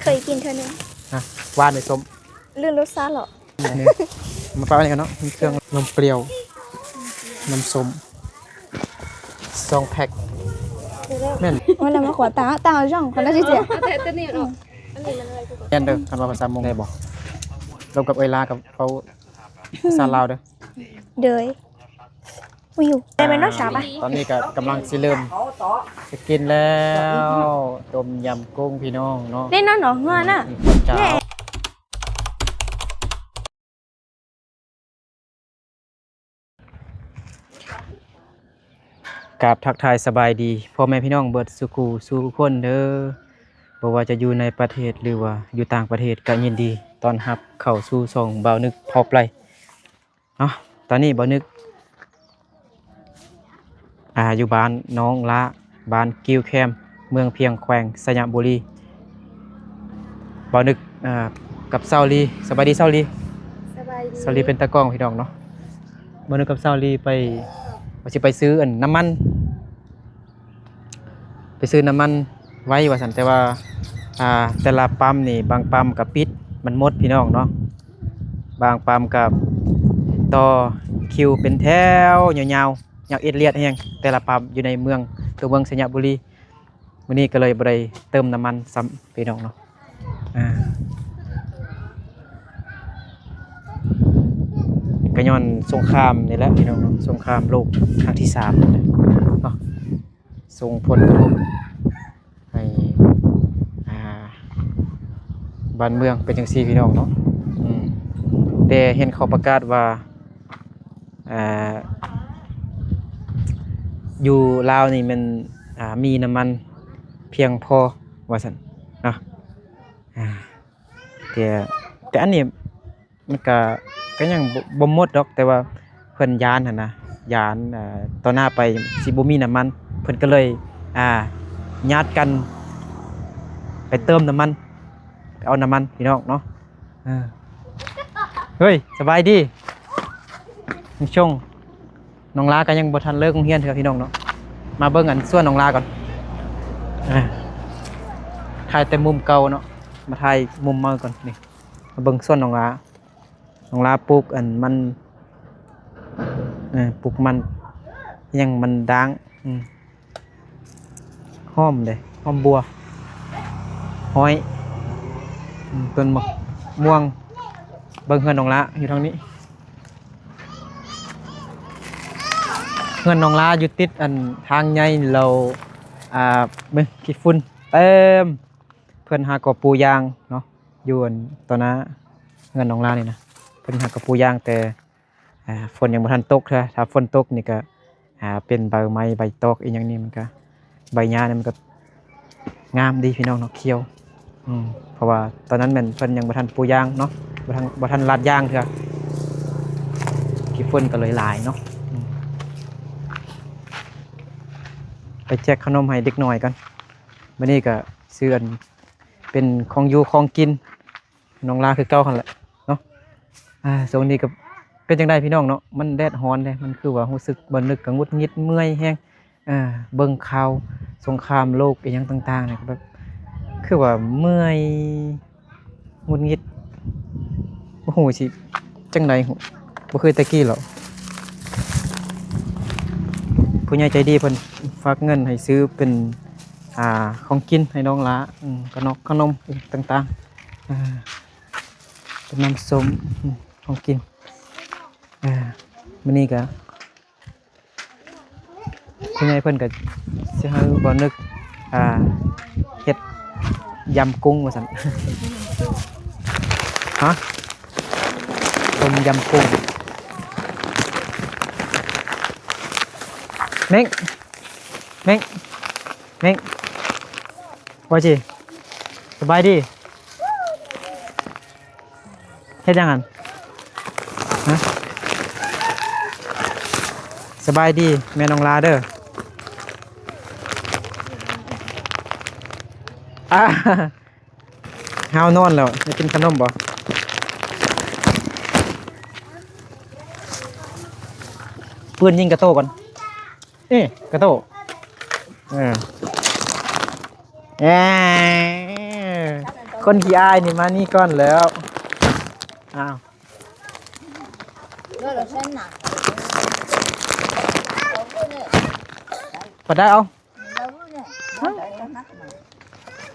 ເຄີຍກິນເທື່ອໜຶ່ງ. ຮະ ຫວານຫຼືສົ້ມ? ລືມລົດຊາດແລ້ວ. ນີ້ ມາປະໄວ້ນີ້ກ່ອນເນາະ. ມີເຄື່ອງ ນົມປ່ຽວ ນົມສົ້ມ ສອງແພັກ. ແມ່ນ ໂອ້ຍ ແລ້ວມາຂໍຕາ ຕາເອົາຊ່ອງ ຄົນລະຊິເຈຍ. ແມ່ນເດີ ຄັນວ່າພາສາມົ້ງໄດ້ບໍ່? ລົມກັບເອື້ອຍລາ ກັບເວົ້າພາສາລາວເດີ. ໂດຍ. ບໍ່ຢູ່ ແຕ່ແມ່ນເນາະ ສາວປະ. ຕອນນີ້ກໍກຳລັງຊິເລີ່ມຈະກິນແລ້ວ ຕົ້ມຍຳກຸ້ງພີ່ນ້ອງເນາະ. ແນ່ນອນເນາະ ເຮືອນນະ. ກາບທັກທາຍສະບາຍດີພໍ່ແມ່ພີ່ນ້ອງເບິດສູ່ຄູ່ສູ່ຄົນເດີ. ບໍ່ວ່າຈະຢູ່ໃນປະເທດ ຫຼືວ່າຢູ່ຕ່າງປະເທດ ກໍຍິນດີຕ້ອນຮັບເຂົ້າສູ່ຊ່ອງບ່າວນຶກພາວໄປ ເນາະ. ຕອນນີ້ບ່າວນຶກ ອ່າ ຢູ່ບ້ານໜອງລາ ບ້ານກິ້ວແຄມ ເມືອງພຽງ ແຂວງໄຊຍະບູລີ. ບ່າວນຶກ ອ່າ ກັບສາວລີ. ສະບາຍດີສາວລີ. ສະບາຍດີ. ສາວລີເປັນຕາກ້ອງພີ່ນ້ອງເນາະ. ບ່າວນຶກກັບສາວລີໄປ ວ່າຊິໄປຊື້ອັນນ້ຳມັນ ໄປຊື້ນ້ຳມັນໄວ້ວ່າຊັ້ນ ແຕ່ວ່າ ອ່າ ແຕ່ລະປ້ຳນີ້ ບາງປ້ຳກໍປິດ ມັນໝົດພີ່ນ້ອງເນາະ. ບາງປ້ຳກໍຕໍ່ຄິວເປັນແຖວຍາວໆ ຍາວເອດລຽດແຮງ ແຕ່ລະປ້ຳຢູ່ໃນເມືອງ ຕົວເມືອງໄຊຍະບູລີ. ມື້ນີ້ກໍເລີຍບໍ່ໄດ້ເຕີມນ້ຳມັນຊ້ຳພີ່ນ້ອງເນາະ. ອ່າ ກໍຍ້ອນສົງຄາມນີ້ແຫຼະພີ່ນ້ອງເນາະ ສົງຄາມໂລກຄັ້ງທີສາມນີ້ແຫຼະເນາະ ສົ່ງຜົນກະທົບໃຫ້ ອ່າ ບ້ານເມືອງເປັນຈັ່ງຊີ້ພີ່ນ້ອງເນາະ. ອືມ ແຕ່ເຫັນເຂົາປະກາດວ່າ ອ່າ ຢູ່ລາວນີ້ແມ່ນ ອ່າ ມີນ້ຳມັນພຽງພໍວ່າຊັ້ນເນາະ. ອ່າ ແຕ່ ແຕ່ອັນນີ້ມັນກະ ກະຍັງບໍ່ ບໍ່ໝົດດອກ ແຕ່ວ່າເພິ່ນຢ້ານຫັ້ນນະ ຢ້ານ ເອີ ຕໍ່ໜ້າໄປຊິບໍ່ມີນ້ຳມັນ ເພິ່ນກະເລີຍ ອ່າ ຍາດກັນໄປເຕີມນ້ຳມັນ ໄປເອົານ້ຳມັນພີ່ນ້ອງເນາະ. ເອີ ເຮີ້ຍ ສະບາຍດີ ນ້ອງຊົງ. ນ້ອງລາກໍຍັງບໍ່ທັນເລີກໂຮງຮຽນເທື່ອພີ່ນ້ອງເນາະ. ມາເບິ່ງອັນສວນນ້ອງລາກ່ອນ. ອ່າ ຖ່າຍແຕ່ມຸມເກົ່າເນາະ ມາຖ່າຍມຸມໃໝ່ກ່ອນ. ນີ້ ມາເບິ່ງສວນນ້ອງລາ. ນ້ອງລາປູກອັນມັນ ເອີ ປູກມັນ ຫຍັງ ມັນດ້າງ. ອືມ ຫອມເດ້ ຫອມບົວ ຫອຍ ອືມ ຕົ້ນໝາກມ່ວງ. ເບິ່ງເຮືອນນ້ອງລາຢູ່ທາງນີ້. ເຮືອນນ້ອງລາຢູ່ຕິດອັນທາງໃຫຍ່ແລ້ວ ອ່າ ເບິ່ງຂີ້ຝຸ່ນເຕັມ. ເພິ່ນຫາກໍປູຢາງເນາະ ຢູ່ອັນຕໍ່ໜ້າເຮືອນນ້ອງລານີ້ນະ. ເພິ່ນຫາກໍປູຢາງ ແຕ່ ອ່າ ຝົນຍັງບໍ່ທັນຕົກເທື່ອ. ຖ້າຝົນຕົກນີ້ກໍ ອ່າ ເປັນໃບໄມ້ໃບຕອກອີ່ຫຍັງນີ້ ມັນກໍ ໃບຫຍ້ານີ້ມັນກໍງາມດີພີ່ນ້ອງເນາະ ຂຽວ. ອືມ ເພາະວ່າຕອນນັ້ນແມ່ນເພິ່ນຍັງບໍ່ທັນປູຢາງເນາະ ບໍ່ທັນ ບໍ່ທັນລາດຢາງເທື່ອ ຂີ້ຝຸ່ນກໍເລີຍຫຼາຍເນາະ. ອືມ ໄປແຈກຂະໜົມໃຫ້ເດັກນ້ອຍກ່ອນ. ມື້ນີ້ກໍຊື້ອັນ ເປັນຂອງຢູ່ຂອງກິນນ້ອງລາຄືເກົ່າຫັ້ນແຫຼະເນາະ. ອ່າ ຊ່ວງນີ້ກໍເປັນຈັ່ງໃດພີ່ນ້ອງເນາະ ມັນແດດຮ້ອນເດ້ ມັນຄືວ່າຮູ້ສຶກບ່າວນຶກກໍຫງຸດຫງິດເມື່ອຍແຮງ. ອ່າ ເບິ່ງຂ່າວສົງຄາມໂລກອີ່ຫຍັງຕ່າງໆນີ້ ກໍແບບຄືວ່າເມື່ອຍ ຫງຸດຫງິດ ບໍ່ຮູ້ຊິຈັ່ງໃດ ບໍ່ຄືແຕ່ກີ້ແລ້ວ. ຜູ້ໃຫຍ່ໃຈດີເພິ່ນຝາກເງິນໃຫ້ຊື້ເປັນ ອ່າ ຂອງກິນໃຫ້ນ້ອງຫຼ້າ ອືມ ຂະໜົມ ຂະໜົມຕ່າງໆ ອ່າ ເປັນນ້ຳສົ້ມ ອືມ ຂອງກິນ. ອ່າ ມື້ນີ້ກະ ຜູ້ໃຫຍ່ເພິ່ນກໍຊິໃຫ້ບ່າວນຶກ ອ່າ ເຮັດຢຳກຸ້ງວ່າຊັ້ນ. ຮະ? ຕົ້ມຢຳກຸ້ງ. ເມັ້ງ ເມັ້ງ ເມັ້ງ ວ່າຊິ ສະບາຍດີ. ເຮັດຫຍັງຫັ້ນ? ຮະ? ສະບາຍດີແມ່ນ້ອງຫຼ້າເດີ. ອ້າ ຫ້າວນອນແລ້ວ ໄດ້ກິນຂະໜົມບໍ່? ປືນຍິງກະໂຕກ່ອນ. ເອ ກະໂຕ ເອີ ເອີ. ຄົນຂີ້ອາຍນີ້ມານີ້ກ່ອນແລ້ວ. ອ້າວ ບໍ່ໄດ້ເອົາ.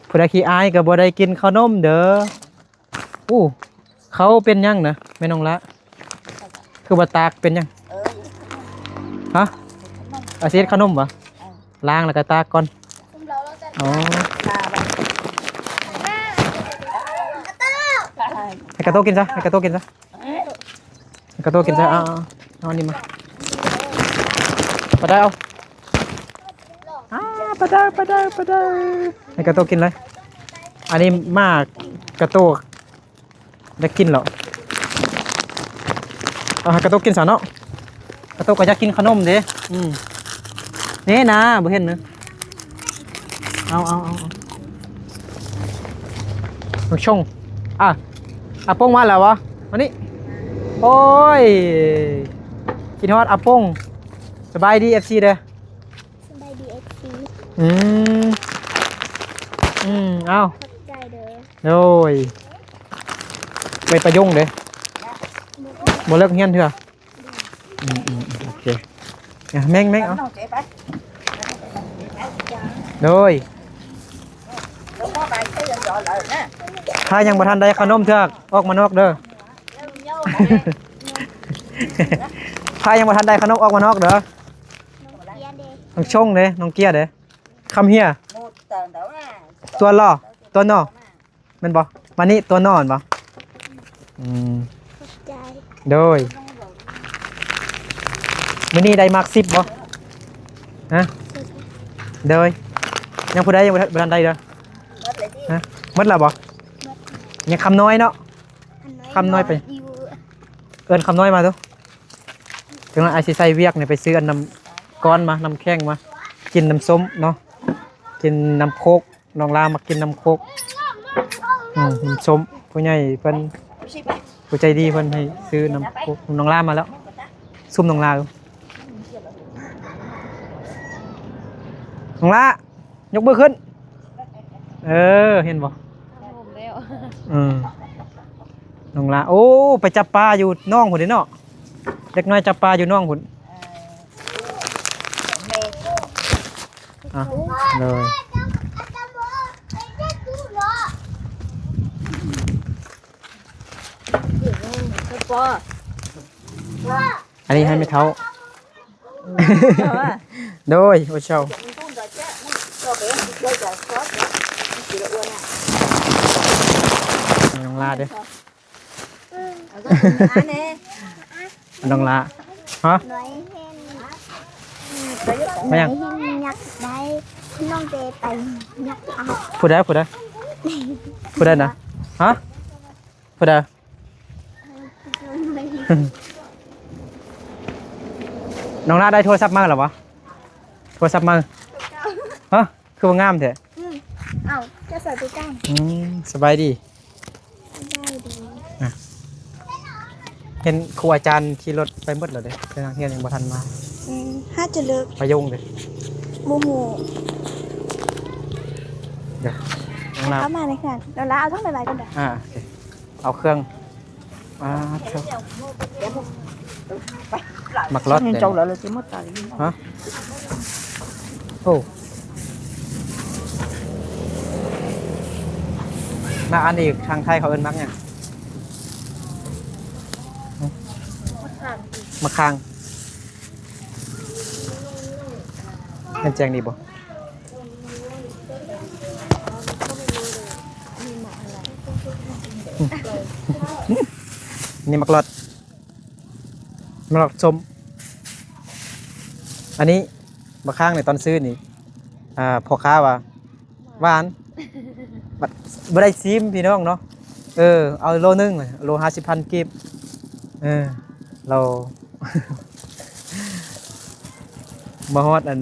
ຜູ້ໃດຂີ້ອາຍກໍບໍ່ໄດ້ກິນເຂົ້າໜົມເດີ. ໂອ້ ເຂົາເປັນຫຍັງນະແມ່ນ້ອງລະ? ຄືວ່າຕາກເປັນຫຍັງ? ຮະ? ອາ ຊິເຮັດເຂົ້າໜົມຫວາ? ລ້າງແລ້ວກໍຕາກກ່ອນ. ອໍ ໃຫ້ກາໂຕະກິນຊະ ໃຫ້ກາໂຕະກິນຊະ. ກາໂຕະກິນຊະ. ເອົາ ເອົາ ເອົາອັນນີ້ມາ. ປາດາເອົາ. ອາ ປາດາ ປາດາ ປາດາ. ໃຫ້ກາໂຕະກິນເລີຍ. ອັນນີ້ມາກາໂຕະຢາກກິນເລາະ. ເອົາໃຫ້ກາໂຕະກິນຊະເນາະ. ກາໂຕະກໍຢາກກິນຂະໜົມເດ້. ອືມ ນີ້ນະ ບໍ່ເຫັນເນາະ. ເອົາ ເອົາ ເອົາ ເອົາ ນ້ອງຊົງ. ອາ ອາປົງມາແລ້ວຫວາ? ມານີ້. ໂອ້ຍ ຄິດຮອດອາປົງ. ສະບາຍດີ ເອັຟຊີ ເດີ. ສະບາຍດີ ເອັຟຊີ. ອືມ ອືມ ເອົາ ຂອບໃຈເດີ. ໂດຍ ໄປປະຍົງເດ້. ບໍ່ເລີກຮຽນເທື່ອ. ອືມ ອືມ ໂອເຄ. ແມ່ງ ແມ່ງ ເອົາ. ໂດຍ ຖ້າຍັງບໍ່ທັນໄດ້ຂະໜົມເທື່ອ ອອກມານອກເດີ. ຖ້າຍັງບໍ່ທັນໄດ້ຂະໜົມ ອອກມານອກເດີ. ນ້ອງຊົງເດ້ ນ້ອງເກຍເດ້. ຄຳເຮຍ ຕົວລໍ ຕົວນໍ ແມ່ນບໍ່? ມານີ້ຕົວນໍແມ່ນບໍ່? ອືມ ຂອບໃຈ. ໂດຍ ມື້ນີ້ໄດ້ມາກສິບບໍ່? ຮະ? ໂດຍ ຍັງຜູ້ໃດຍັງບໍ່ທັນ ບໍ່ທັນໄດ້ເດີ? ຮະ? ໝົດແລ້ວບໍ່? ຍັງຄຳນ້ອຍເນາະ. ຄຳນ້ອຍ ຄຳນ້ອຍໄປ ເອີ້ນຄຳນ້ອຍມາດູ. ຈັ່ງນັ້ນອ້າຍຊິໃສ່ວຽກນີ້ໄປຊື້ອັນນ້ຳກ້ອນມາ ນ້ຳແຂງມາ ກິນນ້ຳສົ້ມເນາະ ກິນນ້ຳໂຄກ. ນ້ອງລາມັກກິນນ້ຳໂຄກ. ອືມ ນ້ຳສົ້ມ ຜູ້ໃຫຍ່ເພິ່ນ ຜູ້ໃຈດີເພິ່ນໃຫ້ຊື້ນ້ຳໂຄກ. ນ້ອງລາມາແລ້ວ ຊຸມນ້ອງລາ. ນ້ອງລາ ຍົກມືຂຶ້ນ. ເອີ ເຫັນບໍ່? ອືມ ນ້ອງລາ ໂອ້ ໄປຈັບປາຢູ່ໜອງພຸ້ນເດ້ເນາະ. ເດັກນ້ອຍຈັບປາຢູ່ໜອງພຸ້ນ. ອ່ະ ໂດຍ ອັນນີ້ໃຫ້ແມ່ເຖົ້າ. ໂດຍ ໂອເຊົາ ນ້ອງລາເດ້. ອືມ ອັນນັ້ນແຫຼະ ນ້ອງລາ. ຮະ? ໜ້ອຍເຫັນ ແມ່ນຫຍັງ? ໜ້ອຍເຫັນຍັກໄດ້ ນ້ອງເດໄປຍັກເອົາ. ຜູ້ໃດ? ຜູ້ໃດ? ຜູ້ໃດນະ? ຮະ? ຜູ້ໃດ? ນ້ອງລາໄດ້ໂທລະສັບໃໝ່ແລ້ວຫວາ? ໂທລະສັບໃໝ່. ຮະ? ຄືວ່າງາມແທ້. ອືມ ເອົ້າ ຈະໃສ່ຕົວກາງ. ອືມ ສະບາຍດີ. ສະບາຍດີ. ອ່ະ ເຫັນຄູອາຈານຂີ່ລົດໄປໝົດແລ້ວເດ້ ແຕ່ນັກຮຽນຍັງບໍ່ທັນມາ. ອືມ ຫາຈະເລີກ ປະໂຍງເດ້. ບໍ່ຮູ້. ດຽວ ເອົາມາໃນເຮືອນ ດຽວລາເອົາທັງຫຼາຍໆກ່ອນເດີ. ອ່າ ໂອເຄ ເອົາເຄື່ອງ. ອ່າ ເຈົ້າ ໝາກລອດເດ້. ເຈົ້າລະ ລະຊິໝົດຕາຍ. ຮະ? ໂອ້ ນະ ອັນນີ້ທາງໄທເຂົາເອີ້ນໝາກຫຍັງ? ໝາກຂ່າງ. ແມ່ນແຈ້ງດີບໍ່? ນີ້ໝາກລອດ ໝາກລອດສົ້ມ. ອັນນີ້ບັກຂ່າງໃນຕອນຊື້ນີ້ ອ່າ ພໍ່ຄ້າວ່າຫວານ ບັດບໍ່ໄດ້ຊີມພີ່ນ້ອງເນາະ. ເອີ ເອົາໂລໜຶ່ງ ໂລຫ້າສິບພັນກີບ. ເອີ ລາວມາຮອດອັນ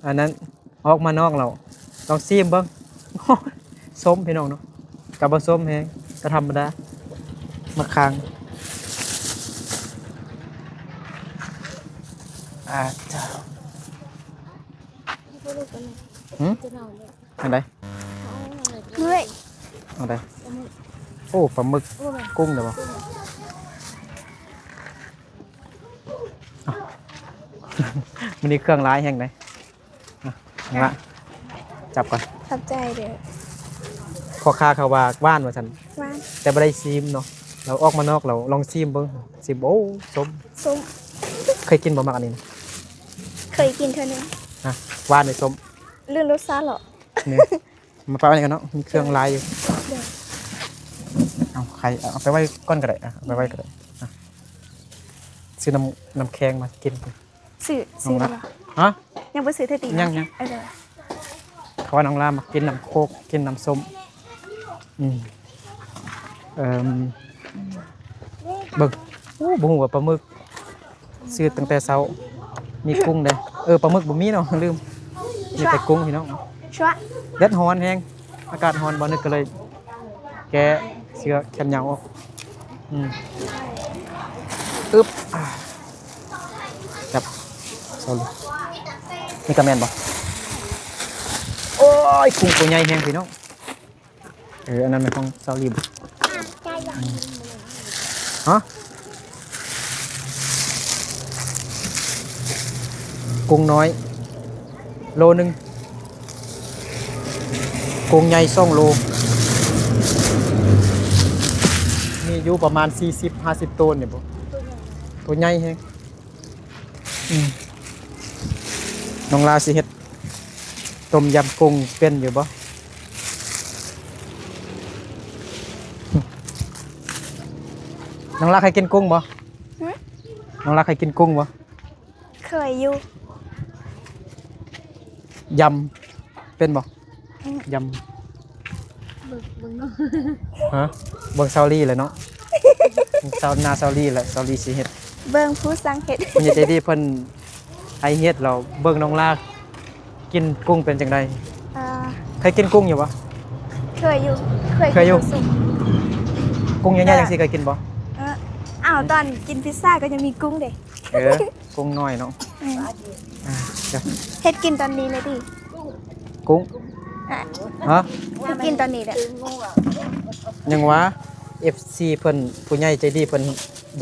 ອັນນັ້ນ ອອກມານອກແລ້ວ ລອງຊີມເບິ່ງ. ສົ້ມພີ່ນ້ອງເນາະ ກະບໍ່ສົ້ມແຮງ ກະທຳມະດາ. ໝາກຂ່າງ ອາ ຫືມ ອັນໃດ? ເມື່ອຍ. ເອົາໄດ້. ໂອ້ ປາໝຶກ ໂອ້ ກຸ້ງເດ້ບໍ່? ມື້ນີ້ເຄື່ອງຫຼາຍແຮງເດ້. ອ່ະ ນີ້ລະ ຈັບກ່ອນ. ຂອບໃຈເດີ້. ພໍ່ຄ້າເຂົາວ່າຫວານວ່າຊັ້ນ ຫວານ ແຕ່ບໍ່ໄດ້ຊີມເນາະ. ລາວອອກມານອກ ລາວລອງຊີມເບິ່ງ. ຊີມ ໂອ້ ສົ້ມ ສົ້ມ. ເຄີຍກິນບໍ່ ໝາກອັນນີ້ນະ? ເຄີຍກິນເທື່ອໜຶ່ງ. ຮະ ຫວານຫຼືສົ້ມ? ລືມລົດຊາດແລ້ວ. ນີ້ ມາປະໄວ້ນີ້ກ່ອນເນາະ ມີເຄື່ອງຫຼາຍຢູ່. ເອົາໄຂ່ ເອົາໄປໄວ້ກ່ອນກໍໄດ້. ອ່ະ ເອົາໄປໄວ້ກໍໄດ້. ອ່ະ ຊື້ນ້ຳ ນ້ຳແຂງມາກິນ. ຊື້ ຊື້ແລ້ວບໍ່? ຮະ? ຍັງບໍ່ຊື້ເທື່ອຕິ? ຍັງ ຍັງ. ເອີ ເຂົາວ່ານ້ອງລາມັກກິນນ້ຳໂຄກ ກິນນ້ຳສົ້ມ. ອືມ ເອີ ເບິ່ງ ໂອ້ ບໍ່ຮູ້ວ່າປາໝຶກ ຊື້ຕັ້ງແຕ່ເຊົ້າ. ມີກຸ້ງເດ້. ເອີ ປາໝຶກບໍ່ມີເນາະ ລືມ. ມີແຕ່ກຸ້ງພີ່ນ້ອງ. ຊວະ ແດດຮ້ອນແຮງ. ອາກາດຮ້ອນ ບໍ່ນຶກກໍເລີຍແກ້ເສື້ອແຂນຍາວອອກ. ອືມ ອຶບ ອ່າ ຈັບ ຊອຣີ ນີ້ກໍແມ່ນບໍ່? ໂອ້ຍ ກຸ້ງຕົວໃຫຍ່ແຮງພີ່ນ້ອງ. ເອີ ອັນນັ້ນແມ່ນຂອງຊາວລີບໍ່? ຮະ? ກຸ້ງນ້ອຍ ໂລໜຶ່ງ ກຸ້ງໃຫຍ່ສອງໂລ ມີຢູ່ປະມານສີ່ສິບຫ້າສິບໂຕນີ້ບໍ່? ໂຕໃຫຍ່ແຮງ. ອືມ ນ້ອງລາຊິເຮັດຕົ້ມຍຳກຸ້ງເປັນຢູ່ບໍ່? ນ້ອງລາເຄີຍກິນກຸ້ງບໍ່? ຫື? ນ້ອງລາເຄີຍກິນກຸ້ງບໍ່? ເຄີຍຢູ່. ຍຳເປັນບໍ່? ອືມ ຍຳ ເບິ່ງ ເບິ່ງເນາະ. ຮະ? ເບິ່ງຊາວລີແຫຼະເນາະ. ຊາວ ໜ້າຊາວລີແຫຼະ ຊາວລີຊິເຮັດ. ເບິ່ງຜູ້ສັ່ງເຮັດ ຜູ້ໃຫຍ່ໃຈດີເພິ່ນໃຫ້ເຮັດ ແລ້ວເບິ່ງນ້ອງລາກິນກຸ້ງເປັນຈັ່ງໃດ. ອ່າ ເຄີຍກິນກຸ້ງຢູ່ບໍ່? ເຄີຍຢູ່ ເຄີຍ ເຄີຍຢູ່. ກຸ້ງໃຫຍ່ໆ ເອີ ຈັ່ງຊີ້ເຄີຍກິນບໍ່? ເອີ ອ້າວ ອືມ ຕອນກິນພິຊຊ່າກໍຍັງມີກຸ້ງເດ້. ເອີ ກຸ້ງນ້ອຍເນາະ. ອືມ ອ່າ ເຮັດກິນຕອນນີ້ເລີຍຕິ? ກຸ້ງ ອ່ະ ຮະ? ເຮັດກິນຕອນນີ້ແຫຼະ. ຍັງວ່າ ເອັຟຊີ ເພິ່ນ ຜູ້ໃຫຍ່ໃຈດີເພິ່ນ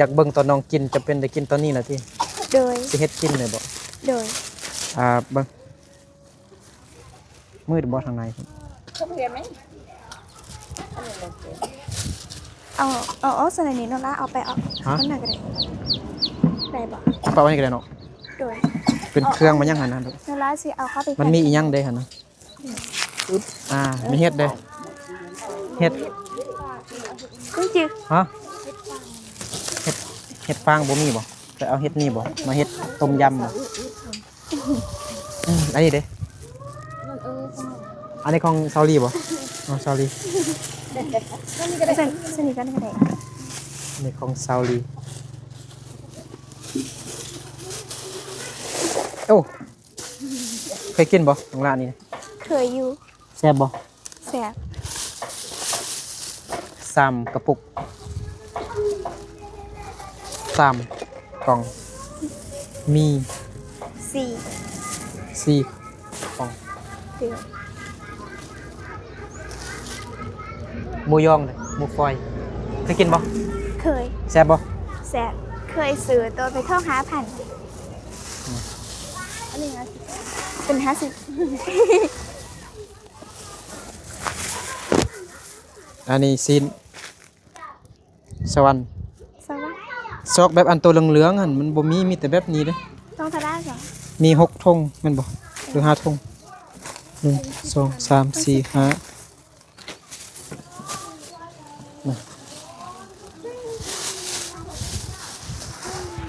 ຢາກເບິ່ງຕອນນ້ອງກິນ ຈຳເປັນໄດ້ກິນຕອນນີ້ລະຕິ? ໂດຍ. ຊິເຮັດກິນເລີຍບໍ່? ໂດຍ. ອ່າ ເບິ່ງ ມືດບໍ່ທາງໃນພຸ້ນ? ເອົາ ເອົາອອກຊັ້ນນີ້ ນ້ອງລາເອົາໄປອອກ. ຮະ? ນັ້ນນະກໍໄດ້ ໄດ້ບໍ່? ປະໄວ້ນີ້ກໍໄດ້ເນາະ. ໂດຍ. ເປັນເຄື່ອງມາຫຍັງຫັ້ນນະ? ນ້ອງລາຊິເອົາເຂົ້າໄປ ມັນມີອີ່ຫຍັງເດ້ຫັ້ນນະ? ອືມ ອ່າ ມີເຫັດເດ້ ເຫັດ ຈັ່ງຊີ້. ຮະ? ເຫັດ ເຫັດຟາງບໍ່ມີບໍ່? ໄປເອົາເຫັດນີ້ບໍ່ ມາເຮັດຕົ້ມຍຳບໍ່? ອືມ ອັນນີ້ເດ້ ອັນນີ້ຂອງຊາວລີບໍ່? ອໍ ຊາວລີ ໃສ່ ໃສ່ນີ້ກ່ອນກໍໄດ້ ອັນນີ້ຂອງຊາວລີ. ໂອ້ ເຄີຍກິນບໍ່ ນ້ອງຫຼ້ານີ້? ເຄີຍຢູ່. ແຊບບໍ່? ແຊບ. ສາມກະປຸກ ສາມກ່ອງ ມີ ສີ່ ສີ່ກ່ອງ. ໂດຍ. ໝູຢອງເດ້ ໝູຝອຍ ເຄີຍກິນບໍ່? ເຄີຍ. ແຊບບໍ່? ແຊບ. ເຄີຍຊື້ໂຕໄປທ້ອງຫ້າພັນ. ອືມ ອັນນີ້ເປັນຫ້າສິບ. ອັນນີ້ຊີ້ນສະຫວັນ ສະຫວັນ. ຊອກແບບອັນໂຕເຫຼືອງໆຫັ້ນມັນບໍ່ມີ ມີແຕ່ແບບນີ້ເດ້. ຕ້ອງເທົ່າໃດ? ມີຫົກຖົງແມ່ນບໍ່ ຫຼືຫ້າຖົງ? ໜຶ່ງ ສອງ ສາມ ສີ່ ຫ້າ ນະ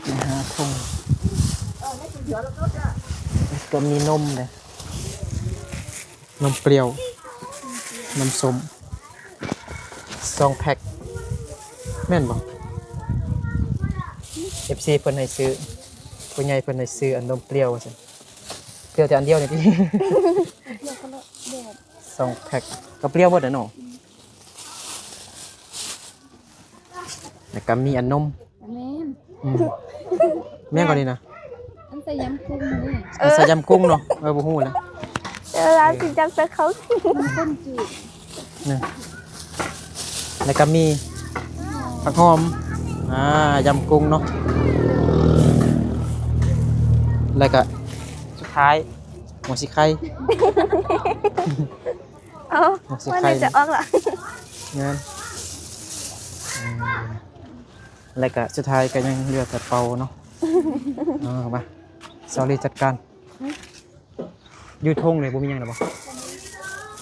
ມີຫ້າຖົງ. ກໍມີນົມເດ້ ນົມປ່ຽວ ນ້ຳສົ້ມ ສອງແພັກ ແມ່ນບໍ່? ເອັຟຊີເພິ່ນໃຫ້ຊື້ ຜູ້ໃຫຍ່ເພິ່ນໃຫ້ຊື້ອັນນົມປ່ຽວວ່າຊັ້ນ. ປ່ຽວແຕ່ອັນດຽວນີ້ຕິ? ສອງແພັກກໍປ່ຽວໝົດແຫຼະເນາະ. ແລ້ວກໍມີອັນນົມ ແມ່ນ ອືມ ແມ່ນກໍນີ້ນະ ອັນໃສ່ຍຳກຸ້ງນີ້ ເອີ ອັນໃສ່ຍຳກຸ້ງເນາະ. ເອີ ບໍ່ຮູ້ແລ້ວ ເອີ ລາວຊິຈັບໃສ່ເຂົ້າ ມັນຕົ້ນຈືດ ນີ້ ແລ້ວກໍມີຜັກຫອມ ອ່າ ຢຳກຸ້ງເນາະ ແລ້ວກໍສຸດທ້າຍຫົວສີໄຄ ເອົາ ຫົວສີໄຄ ມັນຈະອອກລະ ແມ່ນ ອືມ ແລ້ວກໍສຸດທ້າຍກໍຍັງເຫຼືອແຕ່ເປົ່າເນາະ ເອົາມາ ຊາວລີຈັດການ. ຢູ່ທົ່ງນີ້ບໍ່ມີຫຍັງແລ້ວບໍ່?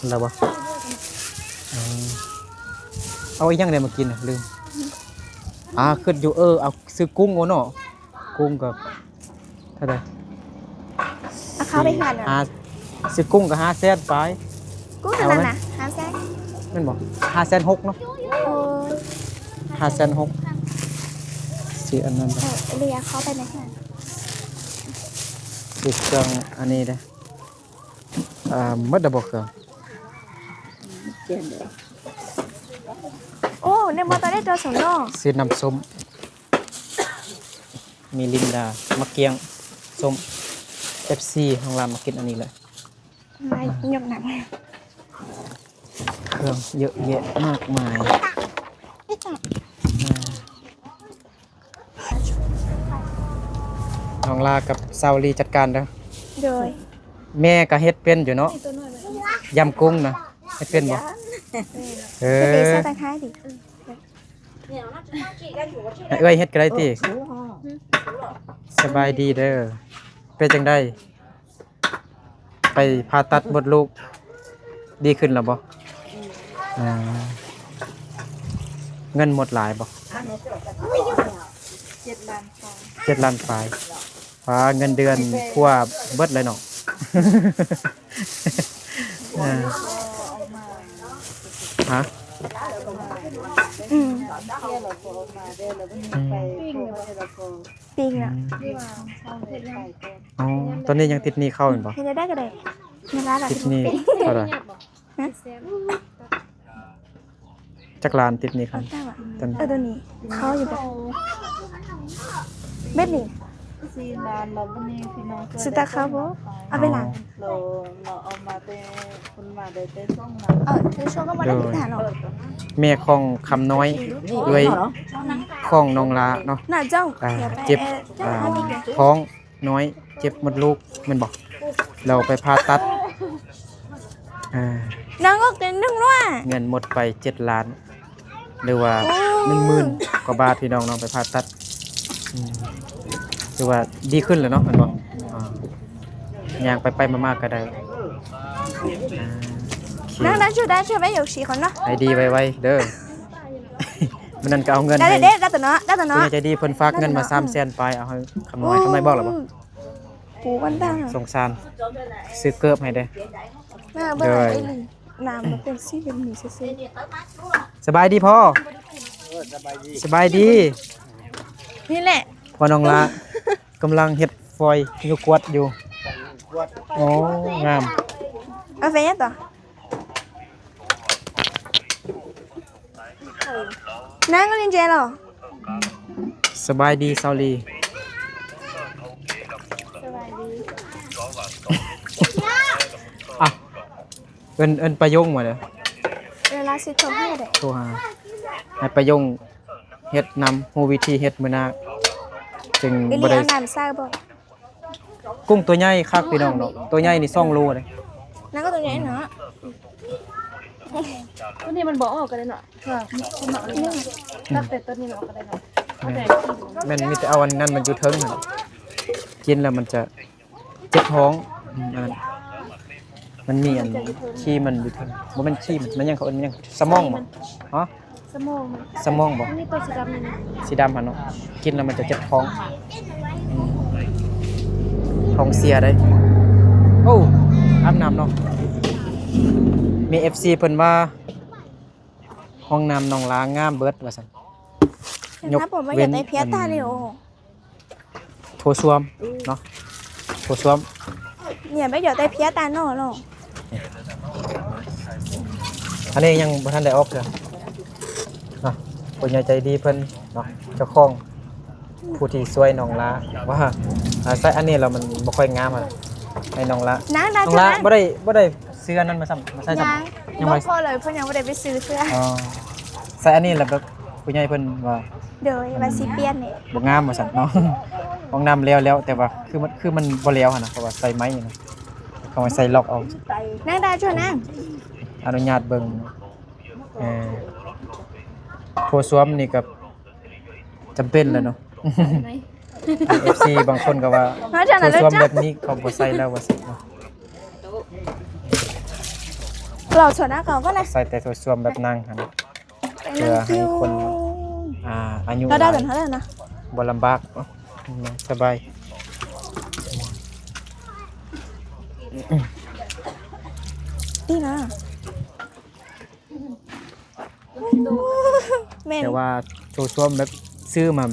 ແລ້ວບໍ່? ເອີ ເອົາອີ່ຫຍັງແດ່ມາກິນນະ? ລືມ ອ່າ ຄິດຢູ່ ເອີ ເອົາ ຊື້ກຸ້ງໂອເນາະ ກຸ້ງກໍເທົ່າໃດ? ເອົາເຂົ້າໄປເຮືອນ ອ່າ ຊື້ກຸ້ງກໍຫ້າແສນປາຍ ກຸ້ງເທົ່ານັ້ນນະ ຫ້າແສນ ແມ່ນບໍ່? ຫ້າແສນຫົກເນາະ ໂອ້ຍ ຫ້າແສນຫົກ ຊື້ອັນນັ້ນ ເອີ ເຫຼືອເຂົ້າໄປໃນເຮືອນ ຊື້ເຄື່ອງອັນນີ້ເດ້. ອ່າ ໝົດແລ້ວບໍ່ເຄື່ອງ? ໂອ້ ໃນໝໍ້ຕອນນີ້ຕົວສົງເນາະ ຊື້ນ້ຳສົ້ມ ມີລິນດາ ໝາກກ້ຽງ ສົ້ມ ເອັຟຊີ ນ້ອງລາມາກິນອັນນີ້ແຫຼະ ມາຍົກໜັກ ເຄື່ອງເຍອະແຍະມາກມາຍ ອ່າ. ນ້ອງລາກັບຊາວລີຈັດການເດີ ໂດຍ ແມ່ກໍເຮັດເປັນຢູ່ເນາະ ຢຳກຸ້ງນະ ເຮັດເປັນບໍ່? ເອີ ເຮັດເອງຊະຕາຄ້າຍດີ ໃຫ້ເອື້ອຍເຮັດກໍໄດ້ຕິ ສະບາຍດີເດີ ເປັນຈັ່ງໃດ? ໄປຜ່າຕັດມົດລູກ ດີຂຶ້ນແລ້ວບໍ່? ອືມ ອ່າ ເງິນໝົດຫຼາຍບໍ່? ເຈັດລ້ານປາຍ ເຈັດລ້ານປາຍ ປາ ເງິນເດືອນຜົວເບິດເລີຍເນາະ ອ່າ ຮະ? ອືມ ອືມ ປີງແລ້ວ ອໍ ຕອນນີ້ຍັງຕິດໜີ້ເຂົາແມ່ນບໍ່? ເຮັດໄດ້ກໍໄດ້ ເວລາລະ ຕິດໜີ້ເທົ່າໃດ? ຮະ? ຈັກລ້ານຕິດໜີ້ເຂົາ? ເອີ ຕົວນີ້ເຂົ້າຢູ່ບໍ່? ເບັດນີ້ ສີ່ລ້ານແລ້ວ ບັດນີ້ພີ່ນ້ອງ ຊິຕາເຂົ້າບໍ່? ເອົາໄປລ້ານ ອໍ ເອົາມາແຕ່ ເພິ່ນມາໄດ້ແຕ່ສອງລ້ານ ເອີ ແຕ່ຊ່ວງກໍບໍ່ໄດ້ຕິດຫາເນາະ ແມ່ຂອງຄຳນ້ອຍ ເອື້ອຍຂອງນ້ອງລາເນາະ ໜ້າເຈົ້າ ອ່າ ເຈັບ ອ່າ ທ້ອງ ນ້ອຍເຈັບມົດລູກແມ່ນບໍ່? ແລ້ວໄປຜ່າຕັດ ອ່າ ນາງກໍເປັນໜຶ່ງໜ້ອຍ ເງິນໝົດໄປເຈັດລ້ານ ຫຼືວ່າ ໂອ້ ໜຶ່ງໝື່ນກວ່າບາດ ພີ່ນ້ອງເນາະ ໄປຜ່າຕັດ ອືມ ຖືວ່າດີຂຶ້ນແລ້ວເນາະ ແມ່ນບໍ່? ອ່າ ຍ່າງໄປໆມາໆກໍໄດ້ ອ່າ ໂອເຄ ນາງ ນາງ ຊ່ວຍ ໄດ້ ຊ່ວຍໄວ້ຢູ່ສີ່ຄົນເນາະ ໃຫ້ດີໄວໆເດີ. ມື້ນັ້ນກໍເອົາເງິນໃຫ້ ໄດ້ເດ້ ໄດ້ຕະເນາະ ໄດ້ຕະເນາະ ຜູ້ໃຫຍ່ໃຈດີເພິ່ນຝາກເງິນມາສາມແສນປາຍ ເອົາໃຫ້ຄຳນ້ອຍ ຄຳນ້ອຍບອກແລ້ວບໍ່? ປູກັນຕາ ສົງສານ ຊື້ເກີບໃຫ້ເດ້ ມາເບິ່ງ ໂດຍ ໄອ້ລີ້ ນ້ຳມັນເປັນສີແບບນີ້ຊື່ໆ ສະບາຍດີພໍ່ ເອີ ສະບາຍດີ ສະບາຍດີ ນີ້ແຫຼະ ພໍ່ນ້ອງລາ ກຳລັງເຮັດຟອຍຢູ່ ກວດຢູ່ ໂອ້ ງາມ ເອົາໄປຫຍັງຕໍ່? ນາງກໍຫຼິ້ນເຈເນາະ ສະບາຍດີຊາວລີ ສະບາຍດີ ອ່ະ ເອີ້ນ ເອີ້ນປາຍົງມາເດີ ເວລາຊິໂທຫາກໍໄດ້ ໂທຫາ ໃຫ້ປາຍົງເຮັດນຳ ຮູ້ວິທີເຮັດມື້ໜ້າ ຈຶ່ງບໍ່ໄດ້ ເອົານ້ຳໃສ່ບໍ່? ກຸ້ງຕົວໃຫຍ່ຄັກພີ່ນ້ອງເນາະ ຕົວໃຫຍ່ນີ້ສອງໂລເດ້ ນັ້ນກໍຕົວໃຫຍ່ເນາະ ຕົວນີ້ມັນບໍ່ອອກກໍໄດ້ເນາະ ຕັດແຕ່ຕົວນີ້ອອກກໍໄດ້ເນາະ ແມ່ນ ແມ່ນ ມີແຕ່ເອົາອັນນັ້ນມັນຢູ່ເທິງຫັ້ນ ກິນແລ້ວມັນຈະເຈັບທ້ອງ ອືມ ອັນນັ້ນ ມັນມີອັນ ມັນຈະຢູ່ເທິງ ຂີ້ມັນຢູ່ເທິງ ບໍ່ແມ່ນຂີ້ມັນ ມັນຫຍັງ ເຂົາເອີ້ນຫຍັງ ສະໝອງບໍ່? ຮະ? ສະໝອງມັນ ສະໝອງບໍ່? ມັນມີຕົວສີດຳນີ້ນະ ສີດຳຫັ້ນເນາະ ກິນແລ້ວມັນຈະເຈັບທ້ອງ ອືມ ທ້ອງເສຍເດ້ ໂອ້ ອາບນ້ຳເນາະ ມີເອັຟຊີເພິ່ນວ່າ ຫ້ອງນ້ຳໜອງລາງາມເບິດວ່າຊັ້ນ ຍົກເວັ້ນ ໂຖສ້ວມເນາະ ໂຖສ້ວມ ເນຍ ໄປຢອກແຕ່ເພຍຕາໜໍເນາະ ອັນນີ້ຍັງບໍ່ທັນໄດ້ອອກເທື່ອເນາະ ຜູ້ໃຫຍ່ໃຈດີເພິ່ນເນາະ ເຈົ້າຂອງ ຜູ້ທີ່ຊ່ວຍນ້ອງລາວ່າ ອາ ໃສ່ອັນນີ້ແລ້ວມັນບໍ່ຄ່ອຍງາມຫັ້ນ ໃຫ້ນ້ອງລາ ນາງ ນາງ ນ້ອງລາ ນາງ ບໍ່ໄດ້ ບໍ່ໄດ້ຊື້ອັນນັ້ນມາຊ້ຳ ມາໃສ່ຊ້ຳ ຍັງ ຍັງບໍ່ ບໍ່ພໍເລີຍ ເພິ່ນຍັງບໍ່ໄດ້ໄປຊື້ເທື່ອ ອໍ ໃສ່ ແຕ່ອັນນີ້ລະແບບຜູ້ໃຫຍ່ເພິ່ນວ່າ ໂດຍ ມັນ ວ່າຊິປ່ຽນນີ້ ບໍ່ງາມວ່າຊັ້ນເນາະ. ຫ້ອງນ້ຳແລ້ວແລ້ວ ແຕ່ວ່າຄືມັນ ຄືມັນບໍ່ແລ້ວຫັ້ນນະ ເພາະວ່າໃສ່ໄມ້ນະ ເຂົາໃຫ້ໃສ່ລັອກເອົາ. ນາງດາ ເຈົ້ານາງ ອະນຸຍາດເບິ່ງ. ເອີ ໂຖສ້ວມນີ້ກໍຈຳເປັນແຫຼະເນາະ. ເອັຟຊີບາງຄົນກໍວ່າ ໂຖສ້ວມແບບນີ້ເຂົາບໍ່ໃສ່ແລ້ວວ່າຊັ້ນເນາະ. ລອໂຊນາເຂົາກໍນະ ໃສ່ແຕ່ໂຖສ້ວມແບບນັ່ງຫັ້ນ ເພື່ອໃຫ້ຄົນ ອ່າ ອາຍຸຫຼາຍ ເຮົາໄດ້ນະ ບໍ່ລຳບາກ ສະບາຍ. ນີ້ນະ ແມ່ນ ແຕ່ວ່າໂຖສ້ວມແບບຊື້ມາ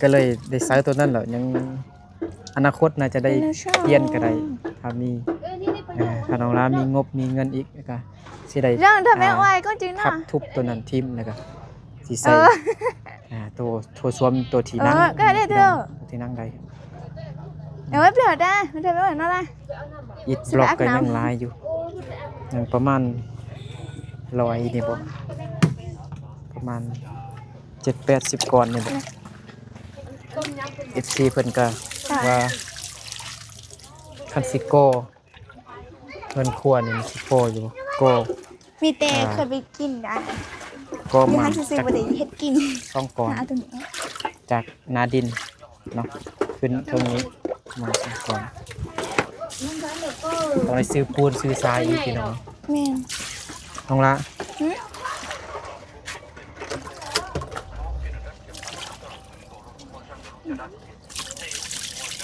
ກໍເລີຍໄດ້ໃຊ້ໂຕນັ້ນແຫຼະ. ຍັງອະນາຄົດໜ້າຈະໄດ້ປ່ຽນກໍໄດ້ ຖ້າມີ ເອີ ຖ້ານ້ອງລາມີງົບມີເງິນອີກ ກໍຊິໄດ້ ເລື່ອງທຳແມ່ອ້ອຍກໍຈິງນະ ພັບທຸບໂຕນັ້ນຖິ້ມ ແລ້ວກໍຊິໃສ່ ເອີ ອ່າ ໂຖ ໂຖສ້ວມໂຕທີ່ນັ່ງ ເອີ ກໍໄດ້ເດີ ໂຕທີ່ນັ່ງໄດ້. ເອີ ເປັນແນວໃດ ມັນຈະເປັນແນວໃດ? ອິດບລັອກກໍຍັງຫຼາຍຢູ່ ຍັງປະມານຮ້ອຍນີ້ບໍ ປະມານເຈັດແປດສິບກ້ອນນີ້ບໍ. ເອັຟຊີເພິ່ນກໍວ່າ ຄັນຊິກໍ່ເຮືອນຄົວນີ້ມັນຊິພໍຢູ່ບໍ່ ກໍ ມີແຕ່ ອ່າ ເຄີຍໄປກິນອັນ ກໍມາ ຢູ່ຫັ້ນຊື່ໆ ຈັກ ບໍ່ໄດ້ເຮັດກິນ ສອງກ້ອນ ຫາເອົາຕົວນີ້ອອກ ຈາກໜ້າດິນເນາະ ຂຶ້ນເທິງນີ້ປະມານສອງກ້ອນ. ຕ້ອງໄດ້ຊື້ປູນຊື້ຊາຍອີກພີ່ນ້ອງ. ແມ່ນ ນ້ອງລະ ຫຶ?